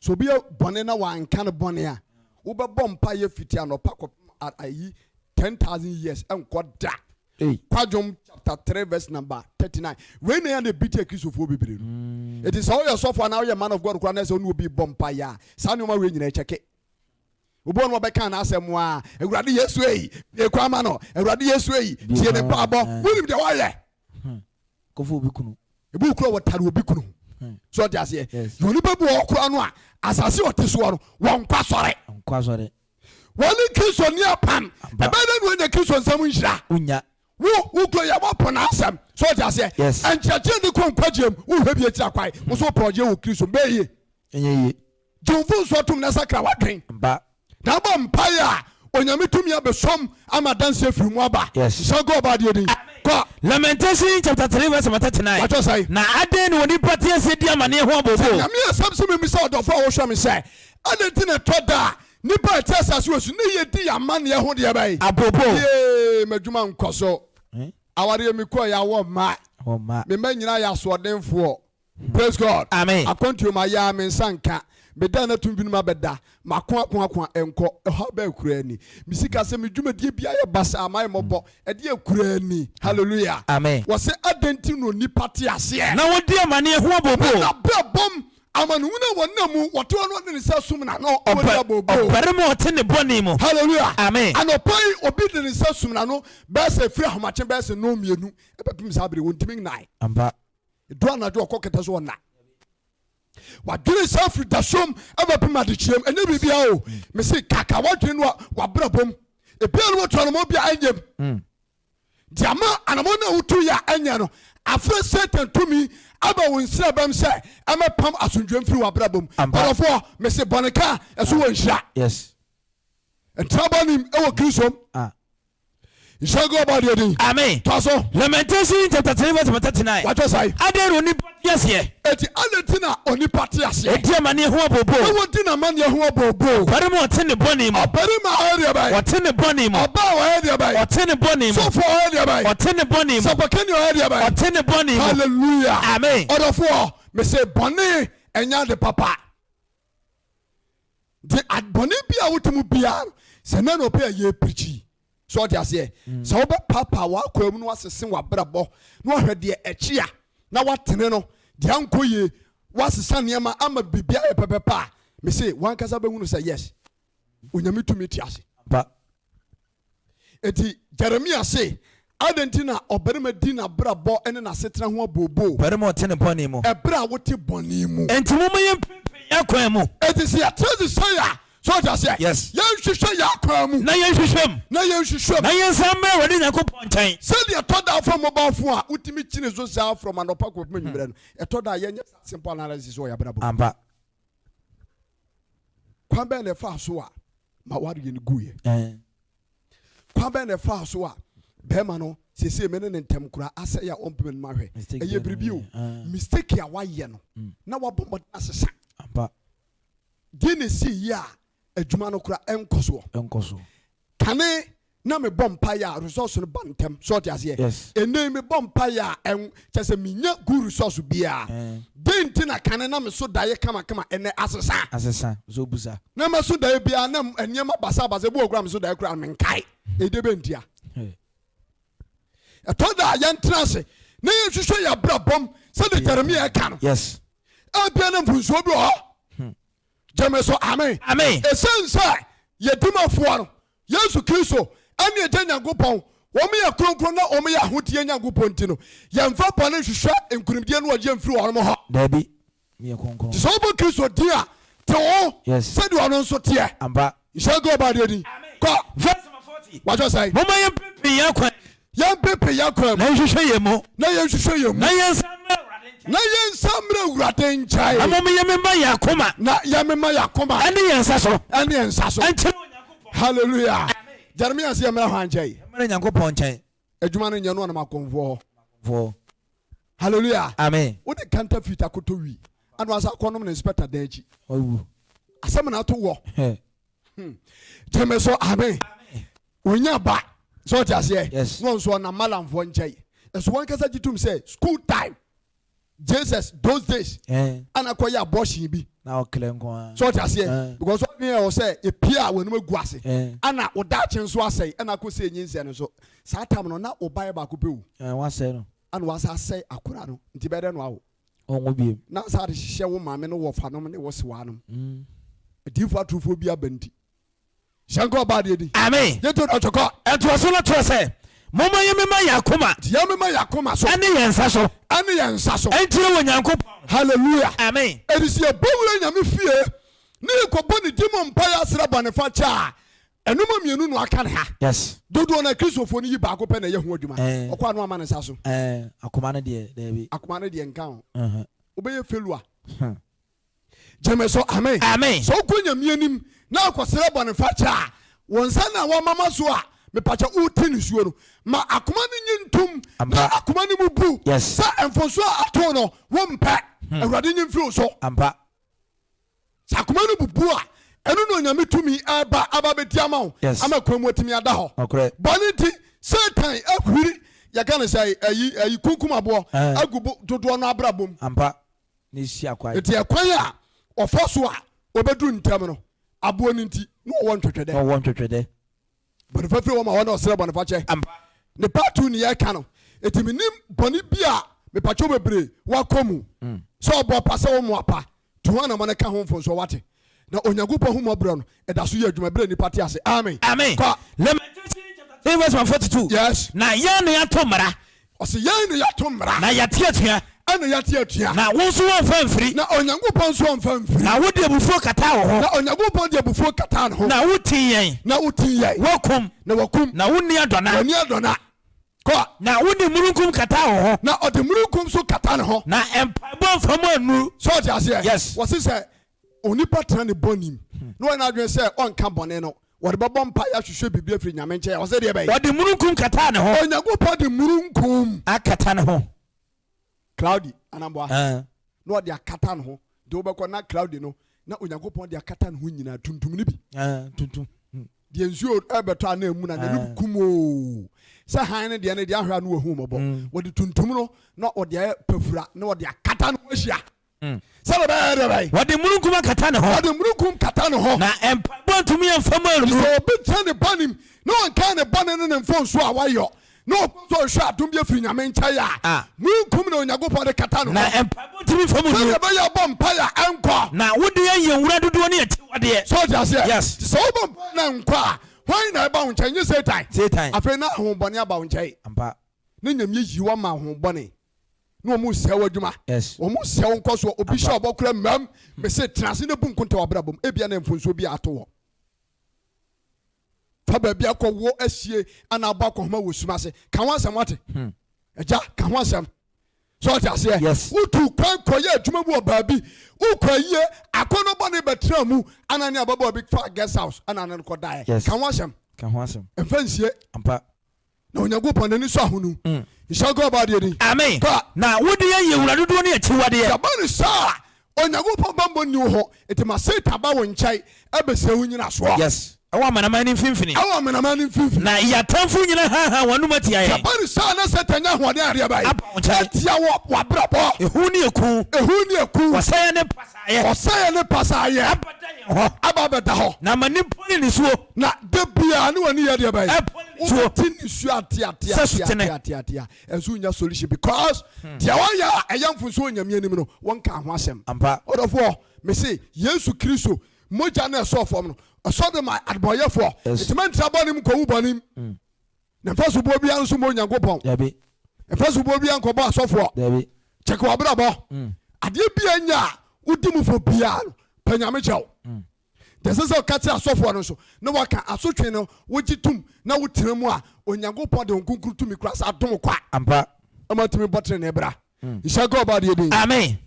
so obi yɛ bɔne na wanka no bɔne a wobɛbɔ mpaeɛ fiti anɔpa kɔ ayi 10,000 years ɛnkɔ da. Kwadwom chapter 3 verse number 39. Wei na yɛ na ebi te akristofoɔ bebree no. Eti sɛ woyɛ sɔfo anaa woyɛ man of God koraa na sɛ wo ne obi bɔ mpaeɛ a, saa nneɛma wei nyinaa kyɛke. Obi wɔ no wɔbɛka n'asɛm a, Awurade Yesu ei, bue kwan ma no. Awurade Yesu ei, tie ne mpaebɔ. Wonim deɛ wayɛ. Hmm. Kɔfo obi kunu. Ebi kura wɔtare obi kunu. Hmm. So ɔte aseɛ. Yɛ onipa bi wɔ hɔ koraa no a, asase ɔte soɔ no, wɔnkɔ asɔre. Nkɔ asɔre. Wɔne Kristo ni apam. Ɛbɛyɛ dɛ na wɔanya Kristo nsɛm nhyira. Wonya. Wo, wo kuro yɛ wɔpo n'asɛm. So ɔte aseɛ. Yes. Nkyerɛkyerɛ de kɔ nkwagyeɛ mu. Wohwɛ bi akyiri akwan. Wo so wopɛ ɔgyeɛ wɔ Kristo mu. Bɛyɛ yie. Ɛnyɛ yie. Gye wo mfomsoɔ tom na sakra w'adwen. Ba. Na bɔ mpaeɛ a Onyame tumi abɛsɔm ama adanseɛ afiri mu aba. Yes. Nhyira nka Ɔbɔadeɛ din. Kɔ. Lamentation chapter 3 verse number 39. Watwerɛ sɛn? Na adɛn na onipa te aseɛ di amaneɛ ho abooboo? Nyame asɛm se memmisa ɔdɔfoɔ a wohwɛ me sɛ, adɛn nti na ɛtɔ da a nnipa a ɛte asase wɔ so ne yɛdi yɛn amanneɛ ho deɛ bɛn? Abooboo. Yee, m'adwuma nkɔ so. Eh? Awareɛ mekɔeɛ awɔ mma. Awɔ mma. Me mma nyinaa yɛ asoɔdenfoɔ. Praise God. Amen. Akwantuo ma yɛ a me nsa nka. Me dan na tum binom abɛda. Mako ako ako a ɛnkɔ. Ɛhaw bɛɛ koraa ni. Me sika sɛ me dwumadie biara yɛ basaa mayɛ mmɔbɔ. Ɛdeɛ koraa ni. Hallelujah. Amen. Wɔse adɛn nti na onipa te aseɛ? Na wɔdi amaneɛ ho abooboo. Na n'abrabɔm amanehunu a wɔnam mu, wɔte hɔ na ɔde ne nsa sum n'ano, ɔdi abooboo. Ɔbarima a ɔte ne bɔne mu. Hallelujah. Amen. Anɔpa yi obi de ne nsa sum n'ano bɛyɛ sɛ ɛfiri ahomakye bɛyɛ sɛ nnɔnmienu ɛbɛpem saa bere wɔntumi nnae. Ampa. Edu anadwo ɔkɔ kɛtɛ so ɔnna. Wadwene saa firi dasuom ɛbɛpem adekyeɛm ɛnyɛ biribiara o. Mese kaka wadwene no a wabrabom. Ebia no watu anamɔ bi a ɛnyɛ mu. Nti ama anamɔ no a wotu yɛ a ɛnyɛ no afrɛ Satan tumi aba wo nsrabam sɛ ɛmɛpam asomdwoe mfiri w'abrabɔ mu. Ɔdɔfoɔ, mese bɔne ka ɛso wɔ nhyira. Yes. Ntra bɔne wɔ Kristo mu. Ah. Nhyira nka ɔbɔ adeɛ din. Amen. Toa so. Lamentation chapter 3 verse number 39. Watwerɛ sɛn? Adɛn na onipa te aseɛ? Enti adɛn nti na onipa te aseɛ? Ɔdi amaneɛ ho abooboo. Na wɔdi n'amaneɛ ho abooboo. Ɔbarima a ɔte ne bɔne mu. Ɔbarima a ɔyɛ deɛ bɛn? Ɔte ne bɔne mu. Ɔbaa a ɔyɛ deɛ bɛn? Ɔte ne bɔne mu. Sɔfoɔ a ɔyɛ deɛ bɛn? Ɔte ne bɔne mu. Sɔpɔkani a ɔyɛ deɛ bɛn? Ɔte ne bɔne mu. Hallelujah. Amen. Ɔdɔfoɔ, mese bɔne ɛnyɛ ade papa. Nti bɔne bi a wote mu biara no, sɛ nɛ na ɔpɛ a yɛ pirikyi. So ɔte aseɛ? Mm. Sɛ wobɛpaapaa w'akwaa mu na wasese w'abrabɔ na wahwɛ deɛ ɛkyi a na watene no, deɛ ankɔ yie, wasesa nneɛma ama biribi ayɛ pɛpɛpɛ a, mese wankasa bɛhunu sɛ yes, Onyame tumi te ase. Ba. Enti Jeremia se, Adɛn nti na ɔbarima di n'abrabɔ ne n'asetena ho abooboo? Barima a ɔte ne bɔne mu. Ɛberɛ a wote bɔne mu. Enti momma yɛmpimpin yɛn akwan mu. Enti sɛ yɛtena ase sei a, so wote aseɛ? Yes. Yɛnhwehwɛ yɛn akwan mu. Na yɛnhwehwɛ mu. Na yɛnhwehwɛ mu. Na yɛnsan mmra Awurade Nyankopɔn nkyɛn. Sɛdeɛ ɛtɔ da fa mobile phone a wotumi kyini so saa from anɔpa kɔpem anwummerɛ no, ɛtɔ da a yɛnyɛ saa simple analysis wɔ yɛn abrabɔ mu. Ampa. Kwan bɛn na ɛfaa so a m'awareɛ no guiɛ? Kwan bɛn na ɛfaa so a bɛrima no seesei me ne ne ntɛm koraa asɛe a ɔmpɛ m'anim ahwɛ? Ɛyɛ biribi o. Mistake a wayɛ no na wabɔ mmɔden asesa. Deɛ na ɛsii yie a adwuma no koraa ɛnkɔ soɔ. Ɛnkɔ so. Kane na mebɔ mpaeɛ a results no ba ntɛm. So ɔte aseɛ? Yes. Ɛnnɛ yi mebɔ mpaeɛ a ɛn kyɛ sɛ menya good results biara. Eh. Dɛn nti na kane na meso daeɛ kamakama ɛnnɛ asesa? Asesa. So busa. Na mɛso daeɛ biara na nneɛma basabasa ebi wɔ koraa meso daeɛ koraa menkae. Ɛde bɛ ntia? Ɛtɔ da a yɛntena ase na yɛnhwehwɛ yɛn abrabɔm sɛdeɛ Jeremia ɛka no. Yes. Ebia na mfunsuo bi wɔ hɔ. Gyeme so amen. Amen. Ɛsiane sɛ yɛ dimafoɔ no, Yesu Kristo, ɛne Agya Nyankopɔn, wɔn yɛ kronkron na wɔn yɛ ahoteɛ Nyankopɔn nti no, yɛmfa bɔne nhwehwɛ nkunimdie ne ɔgyeɛ mfiri wɔnom hɔ. Daabi, meyɛ kronkron. Nti sɛ wobɔ Kristo din a, te wo ho Yes. sɛdeɛ ɔno nso teɛ. Ampa. Nhyira nka Ɔbɔadeɛ din. Kɔ. Verse number 40. Watwerɛ sɛn? Momma yɛmpepe yɛn akwan. Yɛmpepe yɛn akwan mu. Na yɛnhwehwɛ yɛn mu. Na yɛnhwehwɛ yɛn mu. Na yɛnsan mmra Awurade nkyɛn. Na yɛnsan mmra Awurade nkyɛn. Na mom yɛmema yɛn akoma. Na yɛmema yɛn akoma. Ɛne yɛn nsa so. Ɛne yɛn nsa so. Ɛnkyerɛ Onyankopɔn. Hallelujah. Jeremiah sɛ yɛmmra hwan nkyɛn? Yɛmmra Nyankopɔn nkyɛn. Adwuma no nyɛ no ɔnam akɔmfoɔ hɔ. Akɔmfoɔ. Hallelujah. Amen. Wode counterfeit akɔtɔ wi. Ana wasa akɔnom ne inspector dan akyi. Wawu. Asɛm na ato wɔ. Gyeme so amen. Onya ba sɛ ɔte aseɛ. Yes. Na ɔnso ɔnam malamfoɔ nkyɛn. Nso wankasa gye tom sɛ school time Jesus those days eh. ana kɔyɛ abortion bi. Na ɔklɛ nko ara. Sɛ ɔte aseɛ. Eh. Because ɔdwen yɛ wɔ sɛ epie a wɔn agu ase. Eh. Ana ɔdaakye nso asɛe ɛna akɔ sɛ enyinsɛn no nso saa tam no na ɔba yɛ baako pɛ o. Eh, wasɛe no. Ana wasa asɛe akora no nti bɛyɛ dɛ no awo. Ɔnwo biem. Na saa de hyehyɛ wo maame no wɔfanom ne wo sewaanom. Adiyifoɔ atorofoɔ bi aba nti. Hyɛ nka ɔbaa deɛ di. Amen. Gye to dɔtwe kɔ. Ɛtoa so no toa sɛ, Momma yɛmmema yɛn akoma. Nti yɛmmema yɛn akoma so. Ɛne yɛn nsa so. Ɛne yɛn nsa so. Nkyerɛ Onyankopɔn. Hallelujah. Amen. Enti sɛ yɛbɔ wura Nyame fie ne yɛkɔbɔ ne din mu mpaeɛ asrɛ bɔnefakyɛ a, ɛnoma mienu na aka ne ha. Yes. Dodoɔ no ara Kristofoɔ no yi baako pɛ na ɛyɛ ho adwuma. Ɛɛ. Ɔkɔ a na wama ne nsa so. Ɛɛ, akoma no deɛ, daabi. Akoma no deɛ nka ho. Uh-huh. Wobɛyɛ failure. Hmm. Gyeme so amen. Amen. Sɛ wokɔ Nyame anim na akɔsrɛ bɔnefakyɛ a, wo nsa na wamama so a, mepakyɛ wote nisuo no, ma akoma no nyi ntom na Ampa. akoma no mu bu Yes. sɛ mfonsoɔ a ato no wompɛ. Awurade nyi mfiri wo so. Ampa. Sɛ akoma no bubu a, ɛno na Onyame tumi ɛreba aba abɛdi ama wo Yes. ama kwan mu atumi ada hɔ. Nokorɛ. Bɔne nti, Satan ahwiri, yɛka no sɛ ayi, ayi kunkum aboɔ Ɛɛ. agu bo dodoɔ no abrabɔ mu. Ampa. Na esi akwan. Nti ɛkwan a ɔfa so a ɔbɛduru ntɛm no, aboɔ no nti, na ɔwɔ ntwɛtwɛdɛ. Na ɔwɔ ntwɛtwɛdɛ. Bɔne fafiri wɔ ma wɔn a ɔsrɛ bɔne fakyɛ. Ampa. Ne part 2 ne yɛka no. Nti menim bɔne bi a mepakyɛw bebree wakɔ mu. Sɛ ɔbɔ pa sɛ ɔmmoa pa. Tu ho anamɔn ka ho mfomsoɔ wate. Na Onyankopɔn ahummɔborɔ no ɛda so yɛ adwuma berɛ a nnipa te ase. Amen. Amen. Kɔ. Lamentations chapter 3 verse 142. Yes. Na yɛn na yɛato mmara. Ɔse yɛn na yɛato mmara. Na yɛate atua. Ɛna yɛate atua. Na wo nso woamfa amfiri. Na Onyankopɔn nso amfa amfiri. Na wode abufuo kataa wo ho. Na Onyankopɔn de abufuo kataa ne ho. Na wotii yɛn. Na wotii yɛn. Woakum. Na wakum. Na wonni adɔna. Wanni adɔna. Kɔ. Na wode mununkum kataa wo ho. Na ɔde mununkum nso kata ne ho. Na mpaebɔ mfa mu annuru. So ɔte aseɛ? Yes. Wɔse sɛ onipa tena ne bɔne mu, na wayɛ n'adwene sɛ ɔnka bɔne no, wɔde bɛbɔ mpaeɛ ahwehwɛ biribi afiri Nyame nkyɛn a, ɔse deɛ bɛn? Ɔde mununkum kataa ne ho. Onyankopɔn de mununkum. Akata ne ho. Cloudy, anamboa. Uh. Na ɔde akata ne ho. Nti wobɛkɔ na cloudy no, na Onyankopɔn de akata ne ho nyinaa, tuntum no bi. Uh, tuntum. Deɛ nsuo ɛbɛtɔ a na emu na n'anim kum oo. Sɛ hann no deɛ no deɛ ahwɛ a na wahu mmɔbɔ. Wɔde tuntum no na ɔde ayɛ pafura na ɔde akata ne ho ahyia. Sɛdeɛ ɛbɛyɛ deɛ bɛyɛ. Wɔde mununkum akata ne ho. Wɔde mununkum kata ne ho. Na mpaebɔ ntumi amfa mu annu. Sɛ obi kyɛ ne bɔne mu na ɔnkae ne bɔne ne ne mfomsoɔ a wayɔ na ɔkɔ so rehwɛ adom bi afiri Nyame nkyɛn a, mununkum na Onyankopɔn de kata ne ho. Na mpaebɔ ntumi mfa mu nnu. Sɛdeɛ ɛbɛyɛ a ɔbɔ mpaeɛ a ɛnkɔ. Na wode ayɛ nwura dodoɔ ne akyiwadeɛ. So wote aseɛ? Yes. Nti sɛ wobɔ mpaeɛ na ɛnkɔ a, hwan na ɛba wo nkyɛn? Nyɛ Satan. Satan. Afei na ahonhommɔne aba wo nkyɛn. Ampa. Na Nyame ayi wo ama ahonhommɔne. Na wɔn resɛe w'adwuma. Yes. Wɔn resɛe wo nkɔsoɔ. Obi hyɛ Ampa. ɔbɔ koraa mmam. Mese tena ase na bu nkonta wɔ abrabɔ mu. Ebia na mfomsoɔ bi a ato wɔ. Fa baabi akɔ wo asie ana abɔ akɔhoma wɔ sum ase. Ka ho asɛm wate. Agya ka ho asɛm. So ɔte aseɛ? Yes. Wotu kwan kɔyɛ adwuma bi wɔ baabi. Wokɔ ayie. Akɔnnɔ bɔne bɛtraa mu ana ne ababaawa bi faa guest house ɛna ne no kɔdaeɛ. Yes. Ka ho asɛm. Ka ho asɛm. Mfa nsie. Ampa. Na Onyankopɔn n'ani sɔ ahonu. Nhyira nka Ɔbɔadeɛ din. Amen. Ka. Na wode yɛn yɛ wura dodoɔ ne akyiwadeɛ. Sɛ ɛba no saa a, Onyankopɔn bammɔ nni wo hɔ, enti ma Satan ba wo nkyɛn bɛsɛe wo nnyinasoɔ. Yes. Ɛwɔ amanaman no mfimfini. Ɛwɔ amanaman no mfimfini. Na yɛn atamfo nyinaa haahaa wɔn anom atia Sɛ yɛn. ɛba no saa na Satan nya ahoɔden a, ɛdeɛ bɛn? Aba wo nkyɛn. Atia wɔ w'abrabɔ. Ehu ne eku. Ehu ne eku. Ɔsɛeɛ ne pasaayɛ. Ɔsɛeɛ ne pasaayɛ. Aba da yɛn hɔ. Aba abɛda hɔ. Na m'ani pɔne nisuo. Na da biara ne w'ani yɛ deɛ bɛn? Ɛpɔne nisuo. Wobɛte nisuo ateatea Sɛ sutene. ateatea ɛnso wonya solution because deɛ wɔyɛ a ɛyɛ mfomsoɔ wɔ Nyame anim no wɔnkaa ho asɛm. Ampa. Ɔdɔfoɔ, mese Yesu Kristo mogya no a ɛsɔɔ fam no, ɛsɔ de ma adebɔyɛfoɔ. Yes. Nti mɛntra bɔne mu nkɔwu bɔne mu. Na mfa soboɔ biara nso mmɔ Onyankopɔn. Dabi. Mfa soboɔ biara nkɔbɔ asɔfoɔ. Dabi. Kyɛke w'abrabɔ. Adeɛ biara nya a wodi mu fɔ biara no, pɛ Nyame kyɛw. Deɛ ɛsɛ sɛ ɔka kyerɛ asɔfoɔ no nso, na waka asotwe no, wogye tom na wotena mu a, Onyankopɔn de Honhom Kronkron tumi kura sɛ adom kwa. Ampa. Ama atumi bɔ tenenee bra. Nhyira nka Ɔbɔadeɛ din. Amen.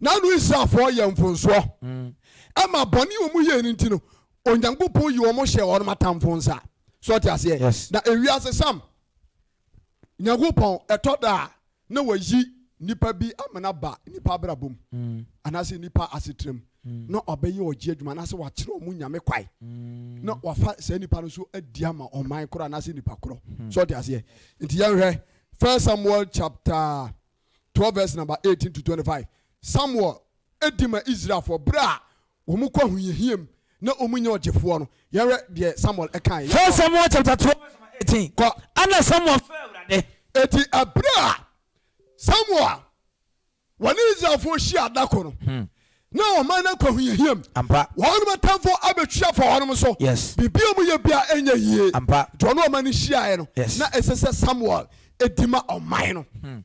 Na ano Israelfoɔ yɛ mfonsoɔ. Ɛma bɔne a wɔn yɛɛ no nti no, Onyankopɔn yi wɔn hyɛɛ wɔn atamfo nsa. So ɔte aseɛ? Yes. Na ewiase sam, Nyankopɔn ɛtɔ da a na wayi nipa bi amena ba nipa abrabɔ mu mm. anaasɛ nipa asetena mu mm. na ɔbɛyɛ ɔgye adwuma anaasɛ wakyerɛ ɔmo nyame kwae mm. na wafa saa nipa no so adi ama ɔman korɔ anaasɛ nipa korɔ mm. so ɔte aseɛ? Nti yɛnhwɛ First Samuel chapter 12 verse number 18 to 25. Samuel di ma Israelfoɔ berɛ a wɔn kɔ ahohiahia mu na wɔn nyɛ ɔgyefoɔ no. Yɛnhwɛ deɛ Samuel kaeɛ. First Samuel chapter 12 verse number 18. Kɔ. Ɛnna Samuel frɛɛ Awurade. Enti ɛberɛ a Samuel wɔne Israelfoɔ hyia da ko no, hmm. na ɔman no akɔ ahohiahia mu. Ampa. Wɔn atamfo abɛtwi afa wɔn so. Yes. Biribi a wɔyɛ bia ɛnyɛ yie. Ampa. Nti ɔne ɔman no hyiaeɛ no, Yes. na ɛsɛ sɛ Samuel di ma ɔman no. Hmm.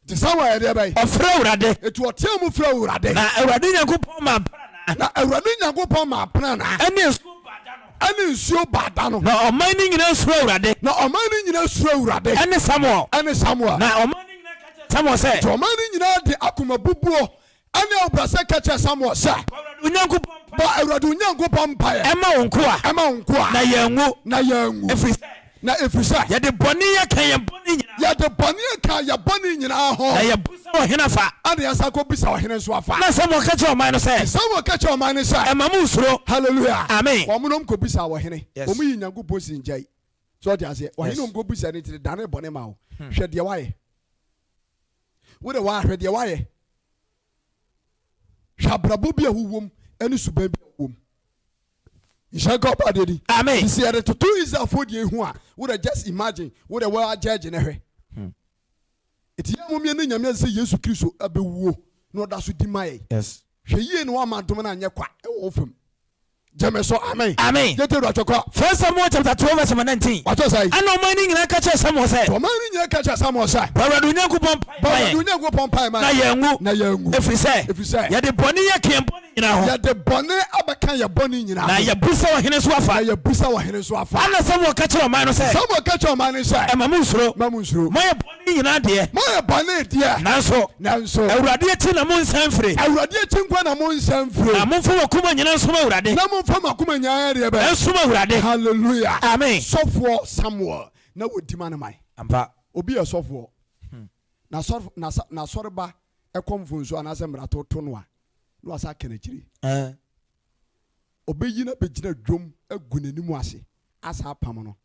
Nti Samuel yɛ deɛ bɛn? Ɔfrɛ Awurade. Enti ɔteaa mu frɛɛ Awurade. Na Awurade Nyankopɔn maa aprannaa. Na Awurade Nyankopɔn maa aprannaa. Ɛne nsuo baa da no. Ɛne nsuo baa da no. Na ɔman no nyinaa suro Awurade. Na ɔman no nyinaa suro Awurade. Ɛne Samuel. Ɛne Samuel. Na ɔman no nyinaa ka kyerɛɛ Samuel sɛ. Nti ɔman no nyinaa de akoma bubuo ne ahobrɛaseɛ ka kyerɛɛ Samuel sɛ. Bɔ Awurade wo Nyankopɔn mpaeɛ. Bɔ Awurade wo Nyankopɔn mpaeɛ. Ɛma wo nkoa. Ɛma wo nkoa. Na yɛanwu. Na yɛanwu. Ɛfiri sɛ. Na ɛfiri sɛ. Yɛde bɔne aka yɛn bɔne nyinaa ho. Yɛde bɔne aka yɛn bɔne nyinaa ho. Na yɛabisa ɔhene afa. Ɛna yɛasan akɔbisa ɔhene nso afa. Na Samuel ka kyerɛɛ ɔman no sɛ. Samuel ka kyerɛɛ ɔman no sɛ. Mma monnsuro. Hallelujah. Amen. Wɔn na wɔkɔbisaa ɔhene. Yes. Wɔyii Nyankopɔn sii nkyɛn. So ɔte aseɛ? Ɔhene Yes. a wɔkɔbisa no nti no, danee bɔne maa wo. Hwɛ deɛ woayɛ. Wo de woahwɛ deɛ woayɛ. Hwɛ abrabɔ bi a wowom ne suban bi a wowom. Nhyira nka ɔbaa deɛ ni. Amen. Nti sɛ yɛde toto Israelfoɔ deɛ ho a, wo de just imagine, wo de woagyɛgye ne hwɛ. Nti yɛn mom yɛne Nyame sɛ Yesu Kristo abɛwuo na ɔda so di ma yɛn. Yes. Hwɛ yie na woamma adom no anyɛ kwa wɔ wo fam. Gyeme so amen. Amen. Yɛntie wura twɛ kɔ. First Samuel chapter 12 verse number 19. Watɔ sɛ. Ɛna ɔman no nyinaa ka kyerɛɛ Samuel sɛ. Ɔman no nyinaa ka kyerɛɛ Samuel sɛ. Bɔ Awurade Onyankopɔn mpaeɛ Bɔ ma Awurade yɛn. Onyankopɔn mpaeɛ ma Na yɛn. yɛanwu. Na yɛanwu. Ɛfiri sɛ. Ɛfiri sɛ. Yɛde bɔne aka yɛn bɔne nyinaa ho. Yɛde bɔne abɛka yɛn bɔne nyinaa ho. Na yɛabisa ɔhene nso afa. Na yɛabisa ɔhene nso afa. Ɛna Samuel ka kyerɛɛ ɔman no sɛ. Samuel ka kyerɛɛ ɔman no sɛ. Mma monnsuro. Mma monnsuro. Moayɛ bɔne. Ne nyinaa deɛ. Moayɛ bɔne deɛ. Nanso. Nanso. Awurade akyi na monnsan mfire. Awurade akyi nko na monnsan mfire. Na momfa mo akoma nyinaa nsom Awurade. Na momfa mo akoma nyinaa deɛ bɛn. Nsom Awurade. Hallelujah. Amen. Sɔfoɔ Samuel na wɔdi ma no man. Ampa. Obi yɛ sɔfoɔ. Na sɔfo na n'asɔreba kɔ mfonsuo anaasɛ mmarato to no a, na wasa aka n'akyiri. Ɔbɛyi no abɛgyina dwom agu n'anim ase asa apam no.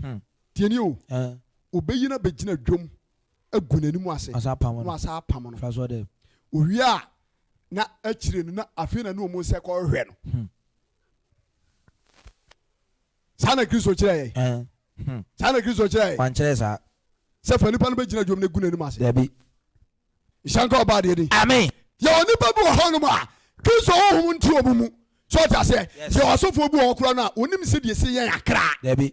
Hmm. Tie nie o. Eh. Obeyi no abɛgyina dwom agu n'anim ase. Asa apam no. Na wasa apam no. Fa so dɛ. Owie a na akyire no na afei na ne wɔn sɛ kɔhwehwɛ no. Hmm. Saa na Kristo kyerɛ yɛn. Eh. Hmm. Saa na Kristo kyerɛ yɛn. Wankyerɛ saa. Sɛ fa nipa no bɛgyina dwom na gu n'anim ase. Dabi. Nhyira nka ɔbaa deɛ din. Amen. Yɛwɔ nipa bi wɔ hɔnom a Kristo honhom nte wɔn mu. So ɔte aseɛ? Yes. Yɛwɔ asɔfoɔ bi wɔ hɔ koraa no a wɔnim sɛ deɛ ɛsi yɛn akra. Dabi.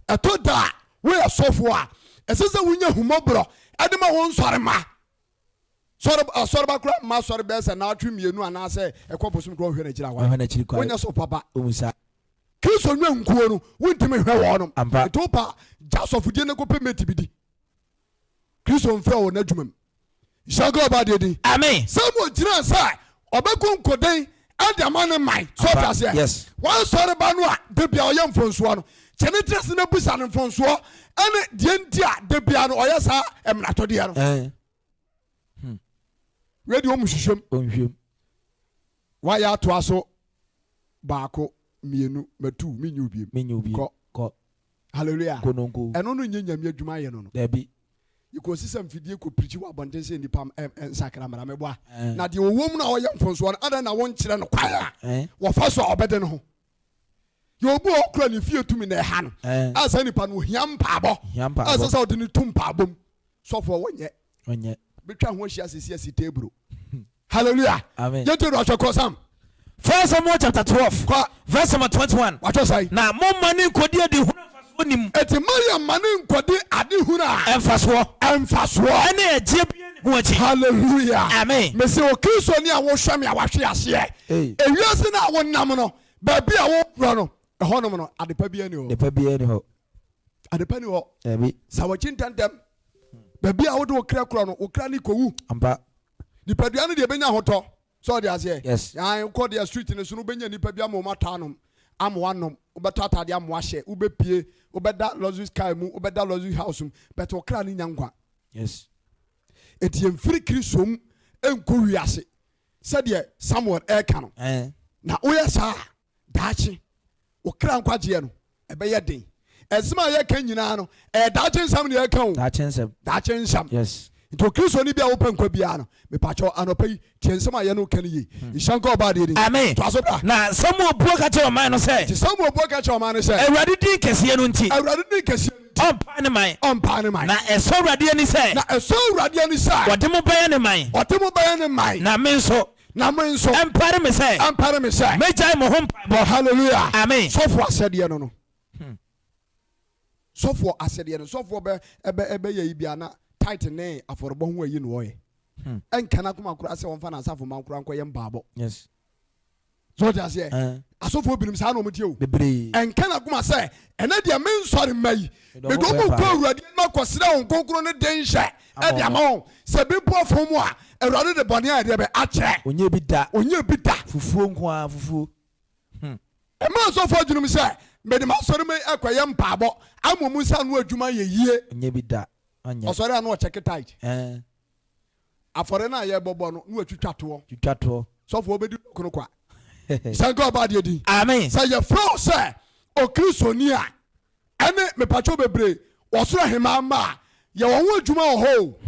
Ɛtɔ da a woyɛ sɔfoɔ a ɛsɛ sɛ wonya humɔborɔ ɛde ma wo nsɔre ma. Sɔre asɔreba koraa mma asɔre bɛyɛ sɛ naatwe mmienu anaasɛ ɛkɔ bosom koraa ɔhwɛ n'akyiri awa. Ɔhwɛ n'akyiri kwan. Wonyɛ sɔfo papa. Omu saa. Kristo nwa nkuo no wontumi nhwɛ wɔnom. Ampa. Nti wopa gya asɔfodie no kɔpɛ mate bi di. Kristo mfrɛ wɔ n'adwuma mu. Nhyira nka ɔba deɛ din. Amen. Samuel gyinaa sɛ ɔbɛko nkoden de ama ne man. So ɔte aseɛ? Yes. Wansɔre ba no a da bia ɔyɛ mfonsoɔ no, kyɛ ne tiri ase na busa no mfonsoɔ ɛne deɛ nti a da bia no ɔyɛ saa mmaratodeɛ no. Eh. Hmm. Wei deɛ ɔmu hwehwɛm. Ɔnhwɛm. Wayɛ atoa so baako mmienu matu menyi obiem. Menyi obiem. Kɔ. Kɔ. Hallelujah. Kononko. Ɛno no nyɛ Nyame adwuma ayɛ no no. Dabi. Yɛkɔsi sɛ mfidie kɔ pirikyi wɔ abɔnten sɛ nnipa nsakra mmara meboa. Na deɛ ɔwɔ mu no a ɔyɛ mfonsoɔ no adɛn na wonkyerɛ no kwan a wɔfa so a ɔbɛde ne ho. Yɛ obi a ɔkura ne fie tumi na ɛha no a saa nipa no ohia mpaabɔ a ɛsɛ sɛ ɔde ne to mpaabɔ mu. Sɔfoɔ wonyɛ. Bɛtwa ho ahyia sisi asi teburo. Hallelujah. Amen. Yɛntie do ahwɛ kɔ Sam. First Samuel chapter 12. Kɔ. Verse number 21. Watwɛ sɛn? Na mo mma ne nkɔdi ade hunu mfasoɔ nni mu. Eti ma yɛn mma ne nkɔdi ade hunu a. Mfasoɔ. Mfasoɔ. Ɛne ɛgyeɛ biara nni ho akyi. Hallelujah. Amen. Mese Okristoni a wohwɛ me a wahwe aseɛ. Ewiase no a wonam no, baabi a wokorɔ no, ɛhɔnom no, adepa biara nni hɔ. Adepa biara nni hɔ. Adepa nni hɔ. Dabi. Sa w'akyi ntɛmntɛm. Baabi a wode wo kra korɔ no, wo kra no kɔwu. Ampa. Nipadua no deɛ ɛbɛnya ahotɔ. Sɛ ɔde aseɛ? Yes. Yan kɔ deɛ street no so no wobɛnya nipa bi ama wɔn atɔ anom, ama wanom, wobɛtɔ ataadeɛ ama wahyɛ, wobɛpie, wobɛda luxury car mu, wobɛda luxury house mu, but wo kra no nya nkwa. Yes. Eti yɛmfiri Kristo mu nkɔ wiase sɛdeɛ Samuel ɛreka no. Eh. Na woyɛ saa a, Daakye, wo kra nkwagyeɛ no, ɛbɛyɛ den. Ɛsɛm a yɛka nyinaa no, ɛyɛ daakye nsɛm na yɛka o. Daakye nsɛm. Daakye nsɛm. Yes. Nti Okristoni bi a wopɛ nkwa biara no, mepakyɛw anɔpa yi, tie nsɛm a yɛne wo ka no yie. Nhyira nka Ɔbɔadeɛ din. Amen. Toa so bra. Na Samuel bua ka kyerɛɛ ɔman no sɛ. Nti Samuel bua ka kyerɛɛ ɔman no sɛ. Awurade din kɛseɛ no nti. Awurade din kɛseɛ no nti. Ɔmpaa ne man. Ɔmpaa ne man. Na ɛsɔ Awurade ani sɛ. Na ɛsɔ Awurade ani sɛ. Ɔde mo bɛyɛ ne man. Ɔde mo bɛyɛ ne man. Na me nso. Na mo nso. Ɛmpare me sɛ. Ɛmpare me sɛ. Mɛgyae mo ho mpaebɔ. Hallelujah. Amen. Sɔfoɔ asɛdeɛ no no. Sɔfoɔ asɛdeɛ no. Sɔfoɔ bɛ ɛbɛ ɛbɛyɛ yi bia na tithe ne afɔrebɔ ho ayi na ɔyɛ. Ɛnka n'akoma koraa sɛ ɔmfa n'asafo mma koraa nkɔyɛ mpaebɔ. Yes. So ɔte aseɛ? Asɔfoɔ binom saa na wɔn teɛ o. Bebree. Ɛnka n'akoma sɛ ɛnɛ deɛ me nsɔre mma yi, mede wɔn kɔ Awurade anim akɔsrɛ wɔn kronkron ne denhyɛ ɛde ama wɔn. Sɛ bi mpo afom a, Awurade de bɔne a ɛdeɛ bɛ akyɛ. Ɔnyɛ bi da. Ɔnyɛ bi da. Fufuo nko ara, fufuo. Hmm. Ɛma asɔfoɔ adwenem sɛ mede m'asɔre mma yi ɛkɔyɛ mpaabɔ ama wɔn nsa ano adwuma ayɛ yie. Ɔnyɛ bi da. Ɔnyɛ. Ɔsɔre a na ɔkyɛke tithe. Ɛɛ. Afɔre no a yɛbɔbɔ no, na watwitwa toɔ. Twitwa toɔ. Sɔfoɔ bɛdi dɔkono kwa. Sɛ nka ɔba adeɛ din. Amen. Sɛ yɛfrɛ wo sɛ Okristoni a, ɛne mepakyɛw bebree, ɔsoro aheman mma a, yɛ wɔn ho adwuma wɔ hɔ o.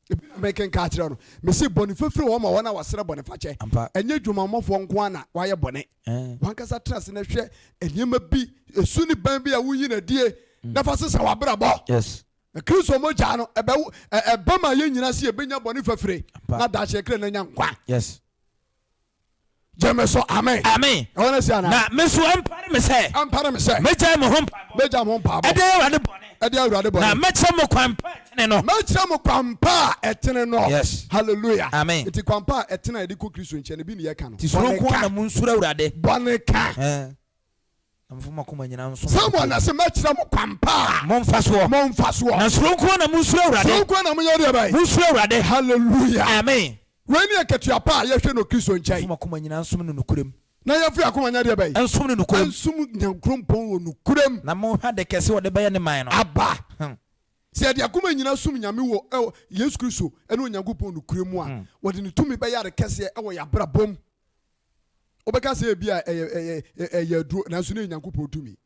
Ebi na mekenka akyerɛ no. Mese bɔne fafiri wɔ hɔ ma wɔn a wɔsrɛ bɔne fakyɛ. Ampa. Ɛnyɛ adwumammɔfoɔ nko ara na wɔayɛ bɔne. W'ankasa tena ase na hwɛ nneɛma bi, esu ne ban bi a woyi no adie na fa sesa w'abrabɔ. Yes. Na Kristo mogya no, ɛbɛ, ɛba ma yɛn nyinaa sɛ yɛbɛnya bɔne fafire, na daakye yɛkra no anya nkwa. Yes. Gye me so, amen. Amen. Ɛwɔ no si anaa? Na me nso ɛmpare me sɛ. Ɛmpare me sɛ. Mɛgyae mo ho mpaebɔ. Mɛgyae mo ho mpaebɔ. Ɛde Awurade bɔne. Ɛde Awurade bɔne. Na mɛkyerɛ mo kwan pa a ɛtene no. Mɛkyerɛ mo kwan pa a ɛtene no. Yes. Hallelujah. Amen. Nti kwan pa a ɛtene a yɛde kɔ Kristo nkyɛn no bi ne yɛka no. Nti suro nko ara na monsuro Awurade. Bɔne ka. Ɛɛ. Na momfa mo akoma nyinaa nsom Samuel na se, Mɛkyerɛ mo kwan pa a. Momfa soɔ. Momfa soɔ. Na suro nko ara na monsuro Awurade. Suro nko ara na monyɛ deɛ bɛn? Monsuro Awurade. Hallelujah. Amen. Wei ne akatua pa a yɛhwɛ no Kristo nkyɛn. Momfa mo akoma nyinaa nsom no nokorɛm. Na yɛmfa yɛn akoma nyɛ deɛ bɛn? Nsom no nokorɛm. Nsom Nyankrompɔn wɔ nokorɛm. Na monhwɛ ade kɛse a ɔde bɛyɛ ne man no. Aba. Sɛ yɛde akoma nyinaa som Nyame wɔ ɛwɔ Yesu Kristo ne Onyankopɔn nokorɛ mu a, wɔde ne tumi bɛyɛ ade kɛseɛ wɔ yɛn abrabɔ mu. Wobɛka sɛ ebi a ɛyɛ ɛyɛ ɛyɛ aduro nanso ne yɛ Nyankopɔn tumi.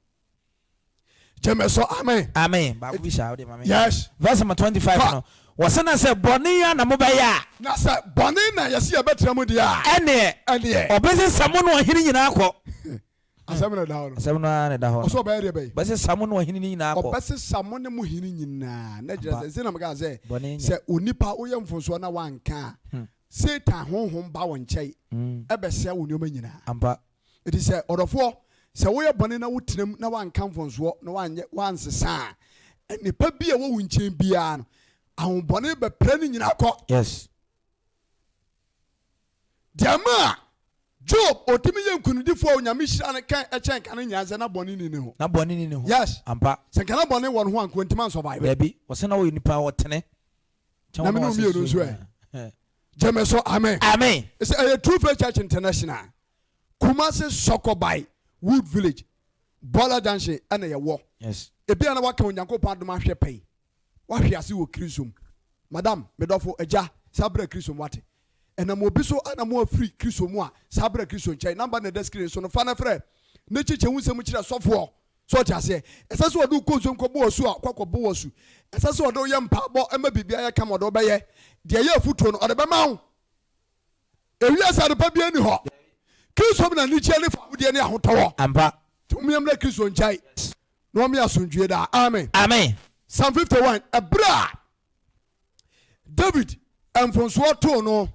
Gyeme so amen. Amen. Baako bi saa wode ma me. Yes. Verse number 25 no. Wɔse na sɛ bɔne yi ara na mobɛyɛ a. Na sɛ bɔne na yɛse yɛbɛtra mu deɛ a. Ɛneɛ. Ɛneɛ. Ɔbɛsesa mo ne ɔhene nyinaa akɔ. Asɛm na ɛda hɔ no. Asɛm no ara na ɛda hɔ no. Ɔsɛ ɔbɛyɛ deɛ bɛyɛ. Ɔbɛsesa mo ne ɔhene no nyinaa akɔ. Ɔbɛsesa mo ne mo hene nyinaa. Na kyerɛ sɛ, nti na mekaa sɛ, sɛ onipa woyɛ mfomsoɔ na woanka a, Satan honhom ba wo nkyɛn bɛsɛe wo nneɛma nyinaa. Ampa. Enti sɛ ɔdɔfoɔ, sɛ woyɛ bɔne na wotena mu na woanka mfomsoɔ na woanyɛ woansesa a, nnepa bi a ɛwɔ wo nkyɛn biara no, ahonhommɔne bɛpra ne nyinaa kɔ. Yes. Deɛ ɛmaa Job ɔtumi yɛ nkonimdifoɔ a Onyame hyira no kan ɛkyɛn nka no nyinaa sɛ na bɔne nni ne ho. Na bɔne nni ne ho. Yes. Ampa. Sɛ nka na bɔne wɔ ne ho a nka ɔntumi ansurvive. Dabi, ɔsɛ na ɔyɛ nipa a ɔtene. Na me ne wo mmienu nso ɛ? Gyeme so amen. Amen. Sɛ ɛyɛ True Faith Church International, Kumasi Sɔkɔbae Wood Village, Bɔla Junction ɛna yɛwɔ. Yes. Ebia na waka Onyankopɔn adom ahwɛ pɛn. Wahwe ase wɔ Kristo mu. Madam, me dɔfo, agya, saa bra Kristo mu wate. Ɛnam obi so ana mo afiri Kristo mu a, saa bra Kristo nkyɛn. Number na ɛda screen so no, fa na frɛ. Ne kyekyɛ wo nsɛm kyerɛ sɔfoɔ. So ɔte aseɛ? Ɛsɛ sɛ ɔde wo kɔ nsuom kɔbɔ wo asu a, ɔkɔ akɔbɔ wo asu. Ɛsɛ sɛ ɔde wo yɛ mpaabɔ ma biribi ayɛ kama, ɔde wo bɛyɛ. Deɛ ɛyɛ afutuo no, ɔde bɛma wo. Ewiase adepa biara nni hɔ. Kristo mu na anigyeɛ ne fawodeɛ ne ahotɔ wɔ. Ampa. Nti mom yɛmmra Kristo nkyɛn na ɔmmea asomdwoeɛ daa. Amen. Amen. Psalm 51, ɛberɛ a David mfomsoɔ too no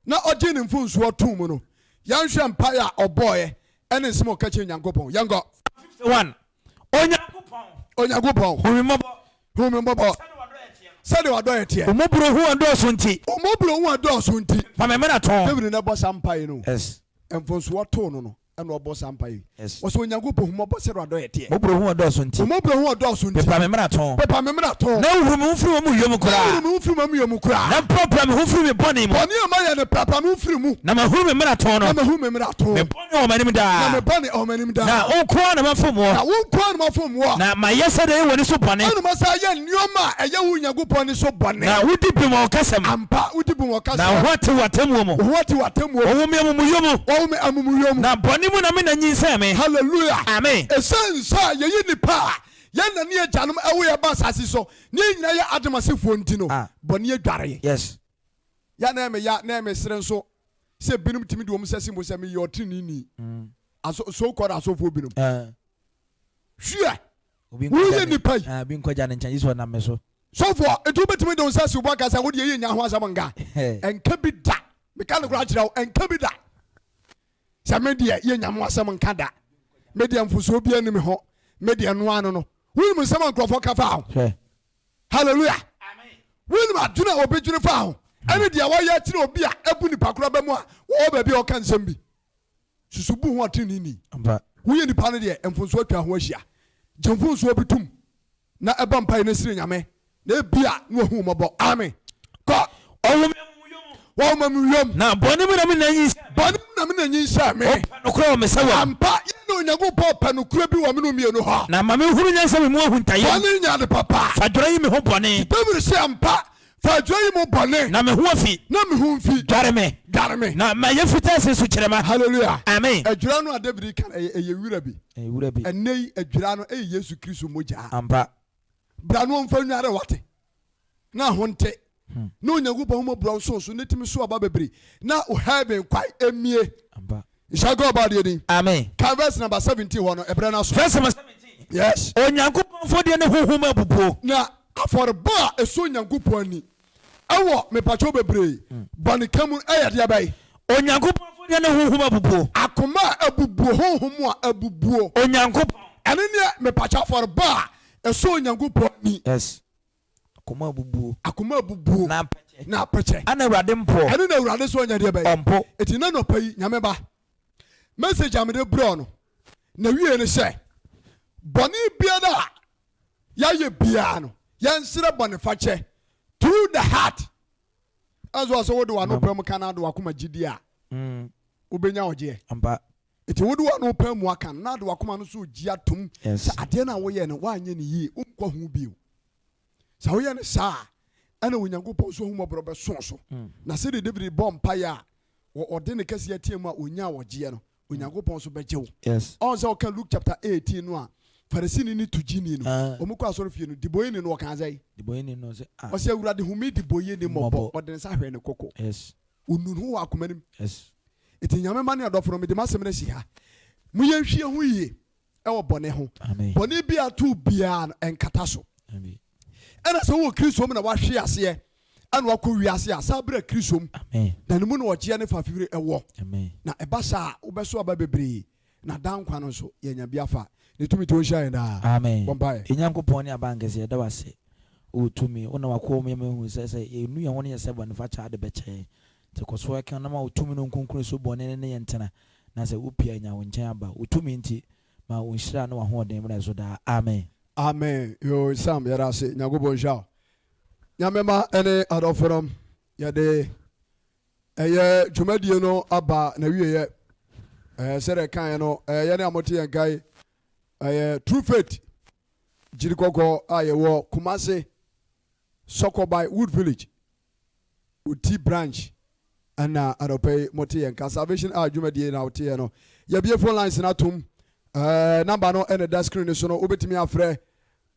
na ɔgyee ne mfomsoɔ too mu no, yɛnhwɛ mpaeɛ a ɔbɔeɛ ɛne nsɛm a ɔka kyerɛ Nyankopɔn. Yɛnkɔ. 51 Onyankopɔn. Onyankopɔn. Hu me mmɔbɔ. Hu me mmɔbɔ. Sɛdeɛ w'adɔeɛ teɛ. Wo mmɔborɔhunu adɔɔso nti. Wo mmɔborɔhunu adɔɔso nti. Fa me mmarato. David na ɛbɔ saa mpaeɛ no. Yes. Mfomsoɔ too no no. Ɛna ɔbɔ saa mpaeɛ yi. Yes. Ɔsɛ Onyankopɔn hu mmɔbɔ sɛdeɛ w'adɔeɛ teɛ. Mmɔborɔhunu adɔɔso nti. Wo mmɔborɔhunu adɔɔso nti. Pepa me mmarato. Pepa me mmarato. Na hohoro me ho firi m'amumuyɛ mu koraa. Na hohoro me ho firi m'amumuyɛ mu koraa. Na prapra me ho firi me bɔne mu. Bɔne a mayɛ no, prapra me ho firi mu. Na mahunu me mmarato no. Na mahunu me mmarato. Me bɔne wɔ m'anim daa. Na me bɔne wɔ m'anim daa. Na wo nko ara na mafom woɔ. Na wo nko ara na mafom woɔ. Na mayɛ sɛdeɛ ɛyɛ w'ani so bɔne. Ɛna masan ayɛ nneɛma a ɛyɛ wo Onyankopɔn ani so bɔne. Na wodi bem wɔ wo kasa mu. Ampa, wodi bem wɔ wo kasa mu. Na wo ho ate wɔ atemmuo mu. Wo ho ate wɔ atemmuo mu. Wɔwo me amumuyɔ mu. Wɔwo me amumuyɔ mu. Na bɔne mu na me na nyinsɛn me. Hallelujah. Amen. Esiane sɛ yɛyɛ nnipa a yɛn na ne agyanom ɛwo yɛn ba asase so na yɛn nyinaa yɛ Adam asefoɔ nti no, bɔne adware yɛn. Yes. Ya na ɛyɛ me ya na ɛyɛ me sere nso sɛ binom tumi de wɔn nsa si mpo sɛ meyɛ ɔtreneeni. Aso so called asɔfoɔ binom. Hwiɛ! Woyɛ nipa yi. Obi nkɔgya ne nkyɛn, Yesu ɔnam me so. Sɔfoɔ, nti wobɛtumi de wo nsa asi wo bo aka sɛ wodeɛ yɛnnya ho asɛm nka? Ɛnka bi da. Meka nokorɛ akyerɛ wo, ɛnka bi da. Sɛ me deɛ yɛnnya ho asɛm nka da. Me deɛ mfosoɔ biara nni me ho. Me deɛ ɛno ara no no. Wonim nsɛm a nkurɔfoɔ ka faa ho? Hallelujah. Wonim adwene a obi dwene faa ho ɛne deɛ wɔyɛ kyerɛ obi a abu nipa koro aba mu a wɔwɔ baabi a ɔka nsɛm bi. Susu bu ho ɔtreneeni. Woyɛ nipa no deɛ mfonsoɔ atwa ho ahyia. Gye mfonsoɔ bi tom na ɛbɔ mpaeɛ na srɛ Nyame na ebia na wahu wo mmɔbɔ. Amen. Kɔ. Ɔwo me amumuyɔ mu. Wɔwo me amumuyɔ mu. Na bɔne mu na me na nyinsɛn me. Bɔne mu na me na nyinsɛn me. Ɔpɛ nokorɛ wɔ me sɛ wɔ. Ampa, yɛn na Onyankopɔn pɛ nokorɛ bi wɔ me no mmienu hɔ. Na ma menhunu nyansa me mu ahuntayɛ mu. Bɔne nyɛ ade papa. Fa dwerɛ yi me ho bɔne. Dawid se, Ampa, fa dwerɛ yi mo bɔne. Na me ho afi. Na me ho mfi. Dware me. Dware me. Na mayɛ fitaa sen sukyerɛma. Hallelujah. Amen. Adwira no a David reka no, ɛyɛ, ɛyɛ wira bi. Ɛyɛ wura bi. Ɛnnɛ yi, adwira no yɛ Yesu Kristo mogya. Ampa. Bra na ɔmfa nnware wate, na ho nte, na Onyankopɔn ahummɔborɔ nso so, na tumi so aba bebree, na wo heaven kwan mmue. Ampa. Nhyira nka ɔbaa deɛ din. Amen. Kan verse number 17 hɔ no, ɛberɛ no aso. Verse number 17. Yes. Onyankopɔn afɔdeɛ ne honhom abubuo. Na afɔrebɔ a ɛsɔ Onyankopɔn ani ɛwɔ mepakyɛw bebree bɔneka mu ɛyɛ deɛ bɛn? Onyankopɔn afɔdeɛ ne honhom abubuo. Akoma a abubuo, honhom a abubuo. Onyankopɔn. Ɛno ne mepakyɛw afɔrebɔ a ɛsɔ Onyankopɔn ani. Yes. Akoma abubuo. Akoma abubuo. Na apɛkyɛ. Na apɛkyɛ. Ɛna Awurade mpoɔ. Ɛno na Awurade so ɔnyɛ deɛ bɛn? Ɔmpo. Eti na nɔpa yi, Nyame ba, message a mede brɛ wo no, na wie ne sɛ, bɔne biara a yɛayɛ biara no, yɛnsrɛ bɔnefakyɛ through the heart. Ɛnso ɔsɛ wode w'ano pɛ mu ka na ade w'akoma gyidi a, wobɛnya ɔgyeɛ. Ampa. Enti wode w'ano pɛ mu aka no na ade w'akoma no nso regye atom Yes. sɛ adeɛ no a woyɛɛ no woanyɛ no yie, wonkɔ ho bio. Sɛ woyɛ no saa a, ɛna Onyankopɔn nso ahummɔborɔ bɛso wo so. Na sɛdeɛ David bɔɔ mpaeɛ a ɔde ne kɛseɛ teɛ mu a ɔnyaa ɔgyeɛ no, Onyankopɔn nso bɛgye wo. Yes. Ɔn sɛ ɔka Luke chapter 18 no a, Farisini ne togyini no, Ah. wɔn kɔ asɔre fie no, dibɔyɛni no ɔkaa sɛn? Dibɔyɛni no sɛ, ah. Ɔsɛ Awurade hu me dibɔyɛni mmɔbɔ. Mmɔbɔ. Ɔde ne nsa hwɛɛ ne koko. Yes. Ɔnuu ne ho wɔ akoma no mu. Yes. Enti Nyame mma ne adɔfo no, mede m'asɛm no asi ha. Mo yɛnhwie ho yie wɔ bɔne ho. Amen. Bɔne bi a ato biara no, ɛnkata so. Amen. Ɛna sɛ wowɔ Kristo mu na wahwe aseɛ ɛna wakɔ wiase a, san bra Kristo mu. Amen. Na ne mu na ɔgyeɛ ne fafiri ɛwɔ. Amen. Na ɛba saa a, wobɛso aba bebree, na daa nkwa no nso, yɛanya bi afa. Ne tumi nti ɔnhyira yɛn daa. Amen. Bɔ mpaeɛ. Yɛn Nyankopɔn ne Abankɛseɛ, yɛda wo ase wɔ wo tumi. Wo nam w'akoa mu yɛ ma yɛhunu sɛ, sɛ yɛnu yɛn ho na yɛsrɛ bɔnefakyɛ a, ade bɛkyɛ yɛn. Nti kɔ so ka na ma wo tumi no nkonkron so bɔne no ne yɛn ntena, na sɛ wo pie a nya wo nkyɛn aba. Wo tumi nti, ma wo nhyira ne w'ahoɔden mmra yɛn so daa. Amen. Amen yoo Sam yɛda ase Nyankopɔn nhyira wo. Nyame mma ne adɔfonom yɛde. Ɛyɛ dwumadie no aba n'awieɛ. Ɛɛ sɛdeɛ ɛkaeɛ no, ɛɛ yɛne a mote yɛn nka yi, ɛyɛ True Faith Gyiri Kɔkɔɔ a yɛwɔ Kumase Sɔkɔbae Wood Village, Oti Branch ɛna anɔpa yi mote yɛn nka. Salvation Hour dwumadie na woteɛ no. Yɛabue phone lines no atom. Ɛɛ number no ɛna ɛda screen no so no, wobɛtumi afrɛ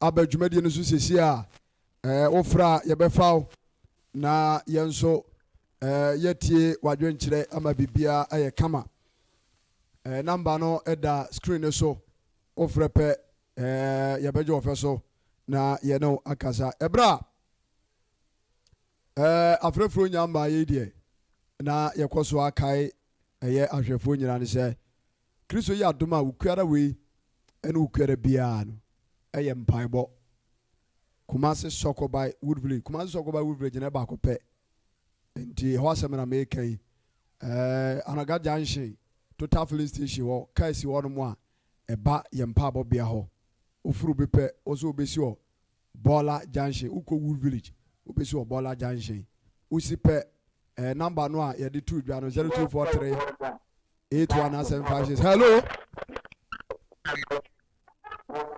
aba dwumadie no so seesei a. Ɛɛ, wofrɛ a, yɛbɛfa wo, na yɛn nso ɛɛ, yɛatie w'adwenkyerɛ ama biribiara ayɛ kama. Ɛɛ, namba no da screen no so. Wofrɛ pɛ, ɛɛ, yɛbɛgye wo fɛ so na yɛne wo akasa. Ɛberɛ a ɛɛ, afrɛfrɛ nya mmaa yei deɛ, na yɛkɔ so akae ɛyɛ ahwɛfoɔ nyinaa ne sɛ, Kristo yɛ adom a, wokuara wei ne wokuara biara no, ɛyɛ mpaebɔ. Kumasi Sɔkɔbae Wood Village Kumasi Sɔkɔbae Wood Village no baako pɛ nti ɛhɔ asɛm na meka yi. Ɛɛ Anaga Junction Total Filling Station hɔ kaa si hɔ nom a ɛba yɛn mpaabɔ bea hɔ. Woforo bi pɛ wo nso wobɛsi wɔ Bɔɔla Junction wokɔ Wood Village wobɛsi wɔ Bɔɔla Junction. Wosi pɛ ɛɛ number no a yɛde too dwa no 0243 819756. Hello.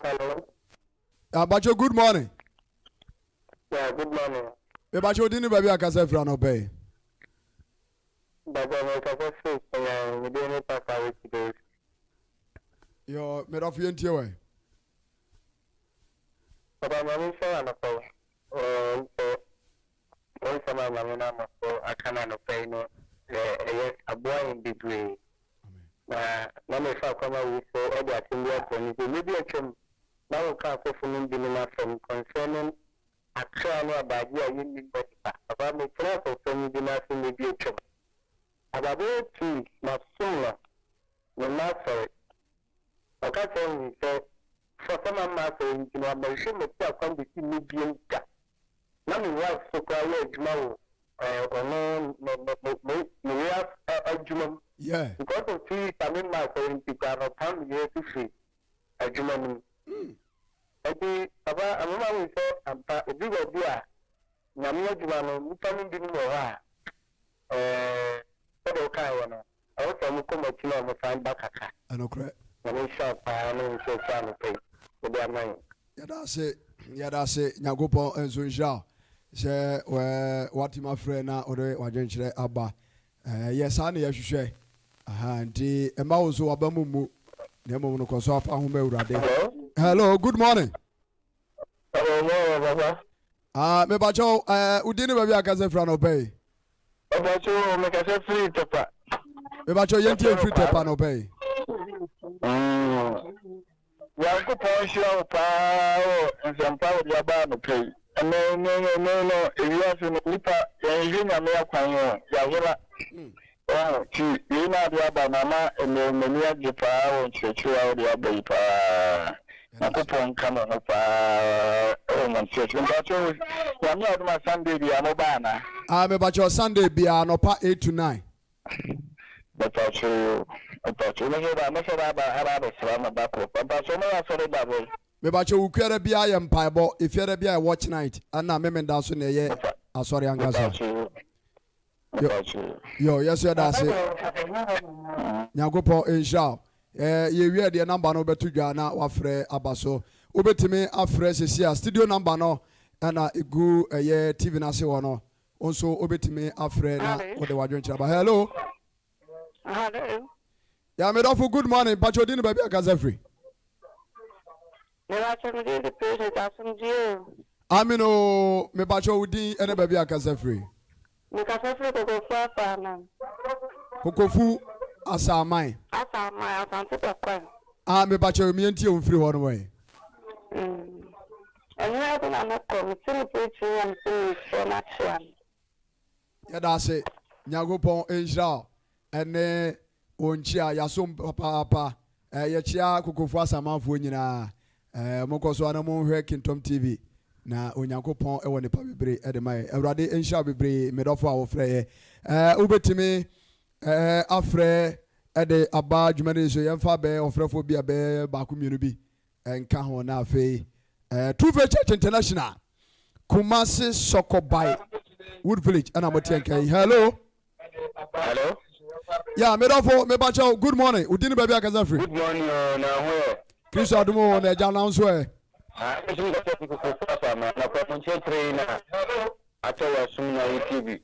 Hello. Abacho good morning. Yeah, good morning. Mebacho odin ne baabi akasa firi anɔpɛ yi. Bàbá mi kasa firi Kenya, mi din ne Papa Richie Davis. Yo, medɔfo yɛn tie wɛ. Bàbá nyame nhyɛ wɔ anɔpɛ yi. Ɛɛ sɛ wo nsɛm a nyame no ama so aka no anɔpɛ yi no ɛyɛ aboa yɛn bebree. Na na mefa akwanya wei so de asɛm bi ato ani sɛ mmerɛ bi atwam na woka asɔfo nom binom asɛm concerning akra ne adagye a yɛnnim ma nipa. Papa metenaa asɔfo bi no ase mmerɛ bi atwam. About bɛyɛ 2 weeks masom no memma asɔre. Ɔka kyerɛɛ me sɛ fa sɛ mamma asɔre nti no wammɛhwehwɛ m'akyi akwan bɛsi nnɛ biom da. Na me wife so koraa yɛ adwuma wɔ ɔno ne ne ne ne yere adwuma mu. Yeah. Because of 2 weeks a memma asɔre nti koraa no ɔpam me yere so firi adwuma no mu. Nti papa ama mahu sɛ ampa ɛduru baabi a Nyame adwuma no nnipa no binom wɔ hɔ a ɛɛ sɛdeɛ wokaeɛ no ɛwɔ sɛ wɔkɔ mo akyi na wɔsan ba kakra. Ɛnokorɛ. Nyame nhyira wo paa ne wo nkyerɛkyerɛ anɔpa yi wode ama yɛn. Yɛda ase yɛda ase Nyankopɔn nso nhyira wo sɛ woatumi afrɛ na wode w'adwenkyerɛ aba. Yɛ saa na yɛhwehwɛ. Aha, nti mma wo nso w'aba mu mmu, na mmom no kɔ so afa ho ma Awurade. Hello. Hello, good morning. Hello, morning, papa. Ah, mepakyɛw, eh, wo din ne baabi a kasa firi anɔpa yi? Mepakyɛw, mekasa firi Tɛpa. Mepakyɛw, yɛntie mfiri Tɛpa anɔpa yi. Nyankopɔn nhyira wo paa wɔ nsɛmpa a wode aba anɔpa yi. Ɛnɛ ɛnɛ ɛnɛ no ewiase no nipa yɛnhwehwɛ Nyame akwan o, yɛayera. Wahu, nti wei na ade aba no ama ɛnɛ m'ani agye paa wɔ nkyerɛkyerɛ a wode aba yi paa. Nyankopɔn nka mo ho paa wɔ mo nkyerɛkyerɛ. Mpakyɛw Nyame adom a Sunday biara moba anaa? Ah mepakyɛw Sunday biara anɔpa 8 to 9. Mepakyɛw yoo, mepakyɛw mɛhwɛ ba mɛhwɛ ba aba aba abɛsra mo da koro. Mepakyɛw moyɛ asɔre da bɛn? Mepakyɛw Wukuada biara yɛ mpaebɔ, Efiada biara yɛ watch night, ɛna Memenda nso na ɛyɛ asɔre ankasa. Mepakyɛw yoo. Yo, yo, yɛso yɛda ase. Nyankopɔn nhyira wo. Eh, yɛwie deɛ namba no wobɛto dwa na wafrɛ aba so. Wobɛtumi afrɛ sɛsi a studio namba no ɛna ɛgu ɛyɛ TV no ase hɔ no. Wo nso wobɛtumi afrɛ na wode w'adwenkyerɛ aba. Hello. Hello. Ya medɔfo good morning. Mpakyɛ odin ne baabi akasa firi. Mebakyɛ me din de Patience asomdwie o. Amen o. Mebakyɛ wo din ne baabi akasa firi. Mekasa firi Kokofu Asaaman. Kokofu Asaaman. Asaaman Asante Bɛkwan. Ah mebakyɛ omi ntie wo mfiri hɔ no ɛ. Ɛnyɛ ade na mɛkɔ, mete ne preaching na mete ne nsuo no akyea no. Yɛda ase. Nyankopɔn nhyira wo ɛne wo nkyea. Yasom papaapa. Eh, yɛkyea Kokofu Asamanfoɔ nyinaa. Eh, monkɔ so ara na monhwɛ Kingtom TV na Onyankopɔn wɔ nnepa bebree de ma yɛ. Awurade nhyira wo bebree, me dɔfo a wofrɛ yɛ. Eh, wobɛtumi eh, afrɛ de aba dwumadi so. Yɛmfa bɛyɛ ɔfrɛfoɔ bi a bɛyɛ baako mmienu bi nka ho na afei eh, True Faith Church International Kumasi Sɔkɔbae Wood Village ɛna mo teɛ nka yi. Hello. Hello. Ya medɔfo mebakyɛw good morning wo din ne baabi akasa firi. Good morning o na ho yɛ. Kristo adom o na agya na nso ɛ. Ah me nso mekasa fi koko so afa ma na kɔ mo nkyerɛkyerɛ yi na atɔ wɔ asom na yɛtie bi.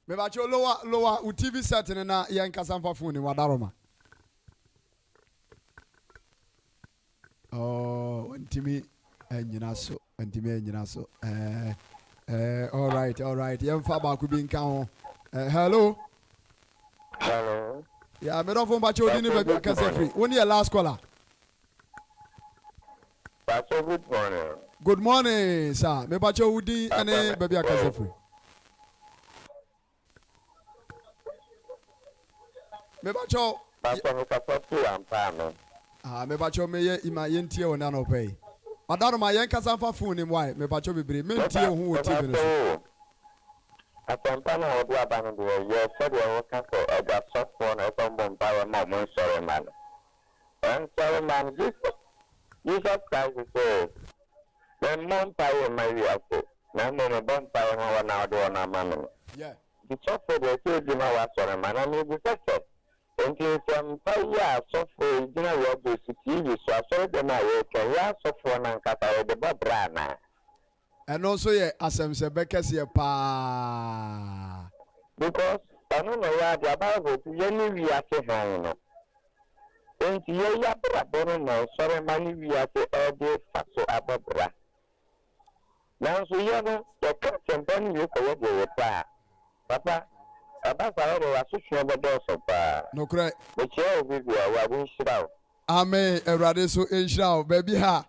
Mebakyɛw lower lower wo TV set no na yɛn kasa mfa phone ni wadaroma. Oh, ntumi anyina so, ntumi anyina so. Eh, eh, all right, all right. Yɛmfa baako bi nka ho. Eh, hello. Hello. Yeah, medɔfo mpakyɛ odi ne baabi akasa firi. Wo ne yɛ last caller. Pastor, good morning. Good morning, sir. Mepakyɛ wo din ne baabi akasa firi. Mepakyɛw. Pastor mekasa firi ampa ame. Ah mepakyɛw meyɛ ima yɛntie wo nɛ anɔpa yi. Madanoma yɛn kasa mfa phone nim why mepakyɛw bebree mentie wo ho wɔ TV no so. Asɛmpa no a wode aba no deɛ yɛ sɛdeɛ woka sɛ ɛda sɔfoɔ no ɛsɛ ɔmbɔ mpaeɛ ma ɔmo nsɔre mma no. Nsɔre mma no Jesus Jesus Christ se Memmɔ mpaeɛ mma wiase, na mmom mebɔ mpaeɛ ma wɔn a wode wɔn ama me no. Nti sɔfoɔ deɛ ɛsɛ ɔdi ma w'asɔre mma. Na mebisa sɛ, enti nsɛmpa yi a asɔfoɔ yi gyina radio so, TV so, asɔredɛm a yɛreka yi, yɛn asɔfoɔ no ankasa yɛde bɔ bra anaa? Ɛno nso yɛ asɛmsɛbɛ kɛseɛ paa. Because ɛno na ɛyɛ adeɛ a Bible se yɛne wiase hann no. Enti yɛn abrabɔ no na nsɔremma ne wiase ɛde fa so abɔ bra. Nanso yɛ no yɛka asɛmpa no wie kɔyɛ deɛ yɛpɛ a, papa, ɛba saa yɛ deɛ yɛasotweɛ bɛdɔɔso paa. Nokorɛ. Mekyea obi biara, Awurade nhyira wo. Amen, Awurade nso nhyira wo. Baabi a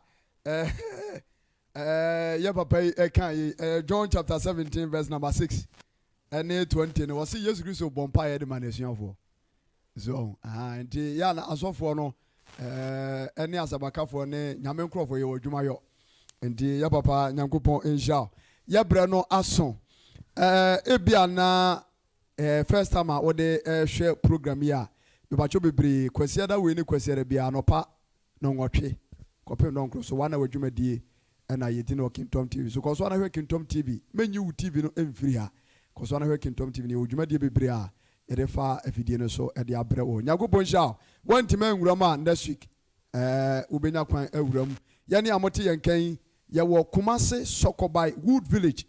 Ɛɛ yɛ papa yi ɛka yi ɛyɛ John chapter 17 verse number 6 ɛne 20 no wɔsi Yesu Kristo bɔ mpaeɛ de ma n'asuafoɔ so aha nti yɛ na asɔfoɔ no ɛɛ ɛne asabakafoɔ ne nyame nkorɔfoɔ yɛ wɔ adwuma yɔ nti yɛ papa Nyankopɔn nhyira yɛ brɛ no aso ɛɛ ebi ana ɛɛ first time a wɔde ɛhwɛ program yi a mebatwɛ bebree Kwasiada wei ne Kwasiada biara anɔpa Nnɔnwɔtwe kɔpem nnɔnkron so one hour dwumadie na yɛdi no wɔ Kintɔm TV so. Kɔ so ara hwɛ Kintɔm TV. Mɛnyi wo TV no mfiri ha. Kɔ so ara hwɛ Kintɔm TV no. Yɛwɔ dwumadie bebree a yɛde fa afidie no so de abrɛ wo. Nyankopɔn nhyira wo. Woantumi anwura mu a, next week eh, wobɛnya kwan awura mu. Yɛne a mote yɛn nka yi, yɛwɔ Kumasi Sɔkɔbae Wood Village,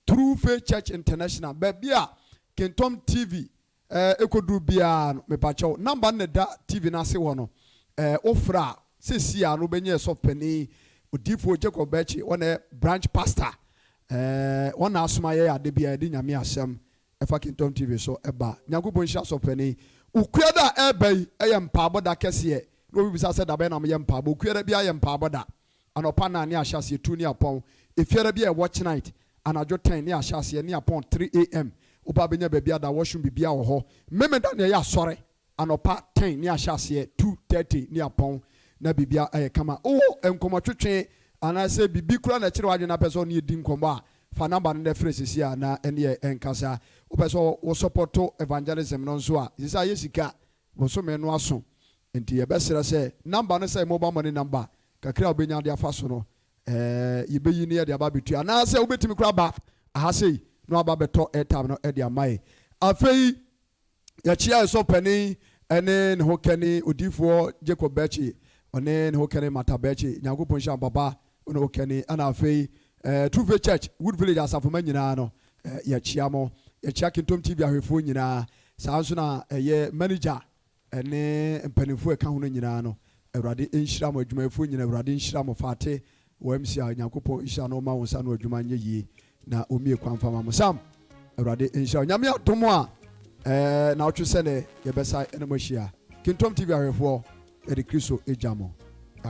True Faith Church International, baabi a Kintɔm TV Eh ekodu biaa no mepakyɛw number no na ɛda TV no ase hɔ no eh wo frɛ a seesei ara no wobɛnya yɛ sɔfo panin Odiyifoɔ Jacob Bɛkye ɔna yɛ branch pastor eh ɔna asoma yɛ ade biaa yɛde Nyame asɛm ɛfa Kingdom TV so ɛba Nyankopɔn nhyira sɔfo panin Okuada a ɛɛba yi ɛyɛ mpaabɔ da kɛseɛ na obi bisa sɛ dabɛn na moyɛ mpaabɔ Okuada biaa yɛ mpaabɔ da Anɔpa nine ne ahyɛaseɛ tu ne apɔn. Efiada bi a ɛwɔ watch night anadwo ten ne ahyɛaseɛ ne apɔn 3 AM. Woba abɛnya baabi ada, washroom biribiara wɔ hɔ. Memeda na ɛyɛ asɔre anɔpa ten ne ahyɛaseɛ 2:30 ne apɔn na biribiara ayɛ kama. Wowɔ nkɔmmɔtwetwe anaasɛ biribi koraa na ɛkyere w'adwene na apɛ sɛ ɔne yɛ di nkɔmmɔ a, fa number no na frɛ seesei a na ɛne yɛ nkasa. Wopɛ sɛ wo sɔpɔto evangelism no nso a, seesei ayɛ sika, bosome no aso nti yɛbɛsrɛ sɛ number no sɛ mobile money number kakra a wobɛnya de afa so no eh, yɛbɛyi ne yɛde aba abɛtua anaasɛ wobɛtumi koraa aba aha sei na waba abɛtɔ airtime no de ama yɛ. Afei yɛkyea yɛ sɔfo panin ne ne ho kani odiyifoɔ Jacob Bɛkye ɔne ne ho kani Mata Bɛkye Nyankopɔn nhyira mo papa ne ho kani ɛna afei eh, True Faith Church Wood Village asafomma nyinaa no eh, yɛkyea mo yɛkyea Kingdom TV ahwɛfoɔ nyinaa saa nso na ɛyɛ manager Ɛne mpaninfoɔ a ɛka ho no nyinaa no Awurade nhyira mo adwumayɛfoɔ nyinaa Awurade nhyira mo Fate wɔ MC a Nyankopɔn nhyira no ɔma wo nsa ano adwuma nyɛ yie na ɔmmie kwan mfa ma mo Sam Awurade nhyira wo Nyame adom a ɛɛ naawɔtwe sɛnɛ yɛbɛsa ɛne mo ahyia Kingtom TV ahwɛfoɔ yɛde Kristo gya mo.